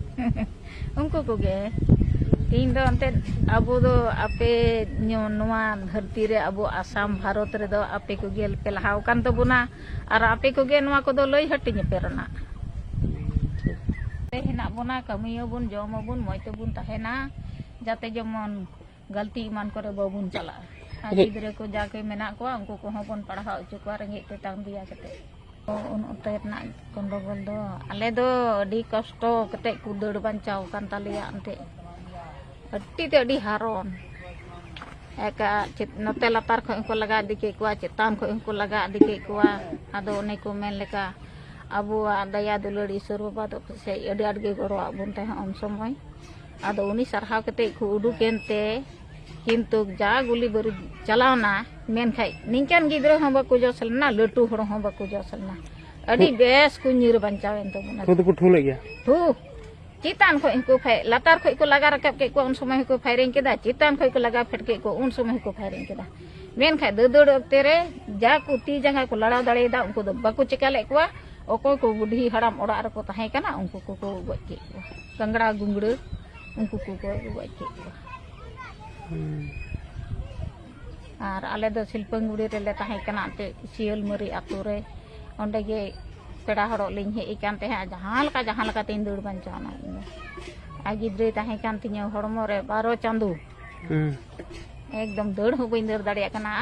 ᱩᱱᱠᱩ ᱠᱚᱜᱮ᱾ ᱛᱮᱦᱮᱧ ᱫᱚ ᱮᱱᱛᱮᱫ ᱟᱵᱚ ᱫᱚ ᱟᱯᱮ ᱧᱚ-, ᱱᱚᱣᱟ ᱫᱷᱟᱹᱨᱛᱤ ᱨᱮ ᱟᱵᱚ ᱟᱥᱟᱢ ᱵᱷᱟᱨᱚᱛ ᱨᱮᱫᱚ ᱟᱯᱮ ᱠᱚᱜᱮ ᱯᱮ ᱞᱟᱦᱟᱣ ᱟᱠᱟᱱ ᱛᱟᱵᱚᱱᱟ ᱟᱨ ᱟᱯᱮ ᱠᱚᱜᱮ ᱱᱚᱣᱟ ᱠᱚᱫᱚ ᱞᱟᱹᱭ ᱦᱟᱹᱴᱤᱧ ᱟᱯᱮ ᱨᱮᱱᱟᱜ᱾ ᱦᱮᱱᱟᱜ ᱵᱚᱱᱟ, ᱠᱟᱹᱢᱤᱭᱟᱵᱚᱱ, ᱡᱚᱢᱟᱵᱚᱱ, ᱢᱚᱡᱽ ᱛᱮᱵᱚᱱ ᱛᱟᱦᱮᱱᱟ, ᱡᱟᱛᱮ ᱡᱮᱢᱚᱱ ᱜᱟᱹᱞᱛᱤ ᱮᱢᱟᱱ ᱠᱚᱨᱮ ᱵᱟᱵᱚᱱ ᱪᱟᱞᱟᱜᱼᱟ᱾ ᱟᱨ ᱟᱪᱪᱷᱟ᱾ ᱜᱤᱫᱽᱨᱟᱹ ᱠᱚ ᱡᱟ ᱠᱚ ᱢᱮᱱᱟᱜ ᱠᱚᱣᱟ, ᱩᱱᱠᱩ ᱠᱚᱦᱚᱸ ᱵᱚᱱ ᱯᱟᱲᱦᱟᱣ ᱦᱚᱪᱚ ᱠᱚᱣᱟ ᱨᱮᱸᱜᱮᱡ ᱛᱮᱛᱟᱝ ᱫᱮᱭᱟ ᱠᱟᱛᱮ᱾ ᱩᱱ ᱚᱠᱛᱮ ᱨᱮᱱᱟᱜ ᱜᱚᱱᱰᱚᱜᱳᱞ ᱫᱚ ᱟᱞᱮ ᱫᱚ ᱟᱹᱰᱤ ᱠᱚᱥᱴᱚ ᱠᱟᱛᱮ ᱠᱚ ᱫᱟᱹᱲ ᱵᱟᱧᱪᱟᱣ ᱟᱠᱟᱱ ᱛᱟᱞᱮᱭᱟ ᱮᱱᱛᱮ᱾ ᱟᱹᱰᱤ ᱛᱮ ᱟᱹᱰᱤ ᱦᱟᱨᱚᱱ᱾ ᱮᱠᱟ ᱪᱮᱛ-, ᱱᱚᱛᱮ ᱞᱟᱛᱟᱨ ᱠᱷᱚᱡ ᱦᱚᱸᱠᱚ ᱞᱟᱜᱟ ᱤᱫᱤ ᱠᱮᱫ ᱠᱚᱣᱟ, ᱪᱮᱛᱟᱱ ᱠᱷᱚᱡ ᱦᱚᱸᱠᱚ ᱞᱟᱜᱟ ᱤᱫᱤ ᱠᱮᱫ ᱠᱚᱣᱟ᱾ ᱟᱫᱚ ᱚᱱᱮ ᱠᱚ ᱢᱮᱱ ᱞᱮᱠᱟ, ᱟᱵᱚᱣᱟᱜ ᱫᱟᱭᱟ ᱫᱩᱞᱟᱹᱲ ᱤᱥᱚᱨ ᱵᱟᱵᱟ ᱫᱚ ᱯᱟᱥᱮᱡ ᱟᱹᱰᱤ ᱟᱸᱴ ᱜᱮ ᱜᱚᱲᱚᱣᱟᱜ ᱵᱚᱱ ᱛᱟᱦᱮᱸᱫ ᱩᱱ ᱥᱚᱢᱚᱭ᱾ ᱟᱫᱚ ᱩᱱᱤ ᱥᱟᱨᱦᱟᱣ ᱠᱟᱛᱮ ᱠᱚ ᱩᱰᱩᱠ ᱮᱱᱛᱮ, ᱠᱤᱱᱛᱩ ᱡᱟ ᱜᱩᱞᱤ ᱵᱟᱹᱨᱩᱫ ᱪᱟᱞᱟᱣᱱᱟ, ᱢᱮᱱᱠᱷᱟᱡ ᱱᱤᱝᱠᱟᱱ ᱜᱤᱫᱽᱨᱟᱹ ᱦᱚᱸ ᱵᱟᱠᱚ ᱡᱚᱥ ᱞᱮᱱᱟ, ᱞᱟᱹᱴᱩ ᱦᱚᱲ ᱦᱚᱸ ᱵᱟᱠᱚ ᱡᱚᱥ ᱞᱮᱱᱟ᱾ ᱟᱹᱰᱤ ᱵᱮᱥ ᱠᱚ ᱧᱤᱨ ᱵᱟᱧᱪᱟᱣ ᱮᱱ ᱛᱟᱵᱚᱱᱟ᱾ ᱴᱷᱩ ᱫᱚᱠᱚ ᱴᱷᱩ ᱞᱮᱫ ᱜᱮᱭᱟ? ᱴᱷᱩ᱾ ᱪᱮᱛᱟᱱ ᱠᱷᱚᱡ ᱦᱚᱸᱠᱚ ᱯᱷᱟᱭ-, ᱞᱟᱛᱟᱨ ᱠᱷᱚᱡ ᱠᱚ ᱞᱟᱜᱟ ᱨᱟᱠᱟᱵ ᱠᱮᱫ ᱠᱚᱣᱟ, ᱩᱱ ᱥᱚᱢᱚᱭ ᱦᱚᱸᱠᱚ ᱯᱷᱟᱭᱨᱤᱝ ᱠᱮᱫᱟ, ᱪᱮᱛᱟᱱ ᱠᱷᱚᱡ ᱠᱚ ᱞᱟᱜᱟ ᱯᱷᱮᱰ ᱠᱮᱫ ᱠᱚᱣᱟ, ᱩᱱ ᱥᱚᱢᱚᱭ ᱦᱚᱸᱠᱚ ᱯᱷᱟᱭᱨᱤᱝ ᱠᱮᱫᱟ᱾ ᱢᱮᱱᱠᱷᱟᱡ ᱫᱟᱹᱫᱟᱹᱲ ᱚᱠᱛᱮ ᱨᱮ ᱡᱟ ᱠᱚ ᱛᱤ ᱡᱟᱸᱜᱟ ᱠᱚ ᱞᱟᱲᱟᱣ ᱫᱟᱲᱮᱭᱟᱫᱟ, ᱩᱱᱠᱩ ᱫᱚ ᱵᱟᱠᱚ ᱪᱤᱠᱟ ᱞᱮᱫ ᱠᱚᱣᱟ᱾ ᱚᱠᱚᱭ ᱠᱚ ᱵᱩᱰᱷᱤ ᱦᱟᱲᱟᱢ ᱚᱲᱟᱜ ᱨᱮᱠᱚ ᱛᱟᱦᱮᱸ ᱠᱟᱱᱟ, ᱩᱱᱠᱩ ᱠᱚᱠᱚ ᱜᱚᱡ ᱠᱮᱫ ᱠᱚᱣᱟ᱾ ᱠᱟᱝᱲᱟ ᱜᱩᱝᱲᱟᱹ, ᱩᱱᱠᱩ ᱠᱚᱠᱚ ᱜᱚᱡ ᱠᱮᱫ ᱠᱚᱣᱟ᱾ ᱦᱩᱸ᱾ ᱟᱨ ᱟᱞᱮ ᱫᱚ ᱥᱤᱞᱯᱟᱹᱝᱜᱩᱲᱤ ᱨᱮᱞᱮ ᱛᱟᱦᱮᱸ ᱠᱟᱱᱟ, ᱮᱱᱛᱮᱫ ᱥᱤᱭᱟᱹᱞᱢᱟᱹᱨᱤ ᱟᱛᱳ ᱨᱮ᱾ ᱚᱸᱰᱮ ᱜᱮ ᱯᱮᱲᱟ ᱦᱚᱲᱚᱜ ᱞᱤᱧ ᱦᱮᱡ ᱟᱠᱟᱱ ᱛᱟᱦᱮᱸᱫ, ᱡᱟᱦᱟᱸ ᱞᱮᱠᱟ ᱡᱟᱦᱟᱸ ᱞᱮᱠᱟᱛᱤᱧ ᱫᱟᱹᱲ ᱵᱟᱧᱪᱟᱣ ᱮᱱᱟ ᱤᱧ ᱫᱚ᱾ ᱟᱨ ᱜᱤᱫᱽᱨᱟᱹᱭ ᱛᱟᱦᱮᱸ ᱠᱟᱱ ᱛᱤᱧᱟᱹ ᱦᱚᱲᱢᱚ ᱨᱮ ᱵᱟᱨᱚ ᱪᱟᱸᱫᱚ᱾ ᱦᱩᱸ᱾ ᱮᱠᱫᱚᱢ ᱫᱟᱹᱲ ᱦᱚᱸ ᱵᱟᱹᱧ ᱫᱟᱹᱲ ᱫᱟᱲᱮᱭᱟᱜ ᱠᱟᱱᱟ᱾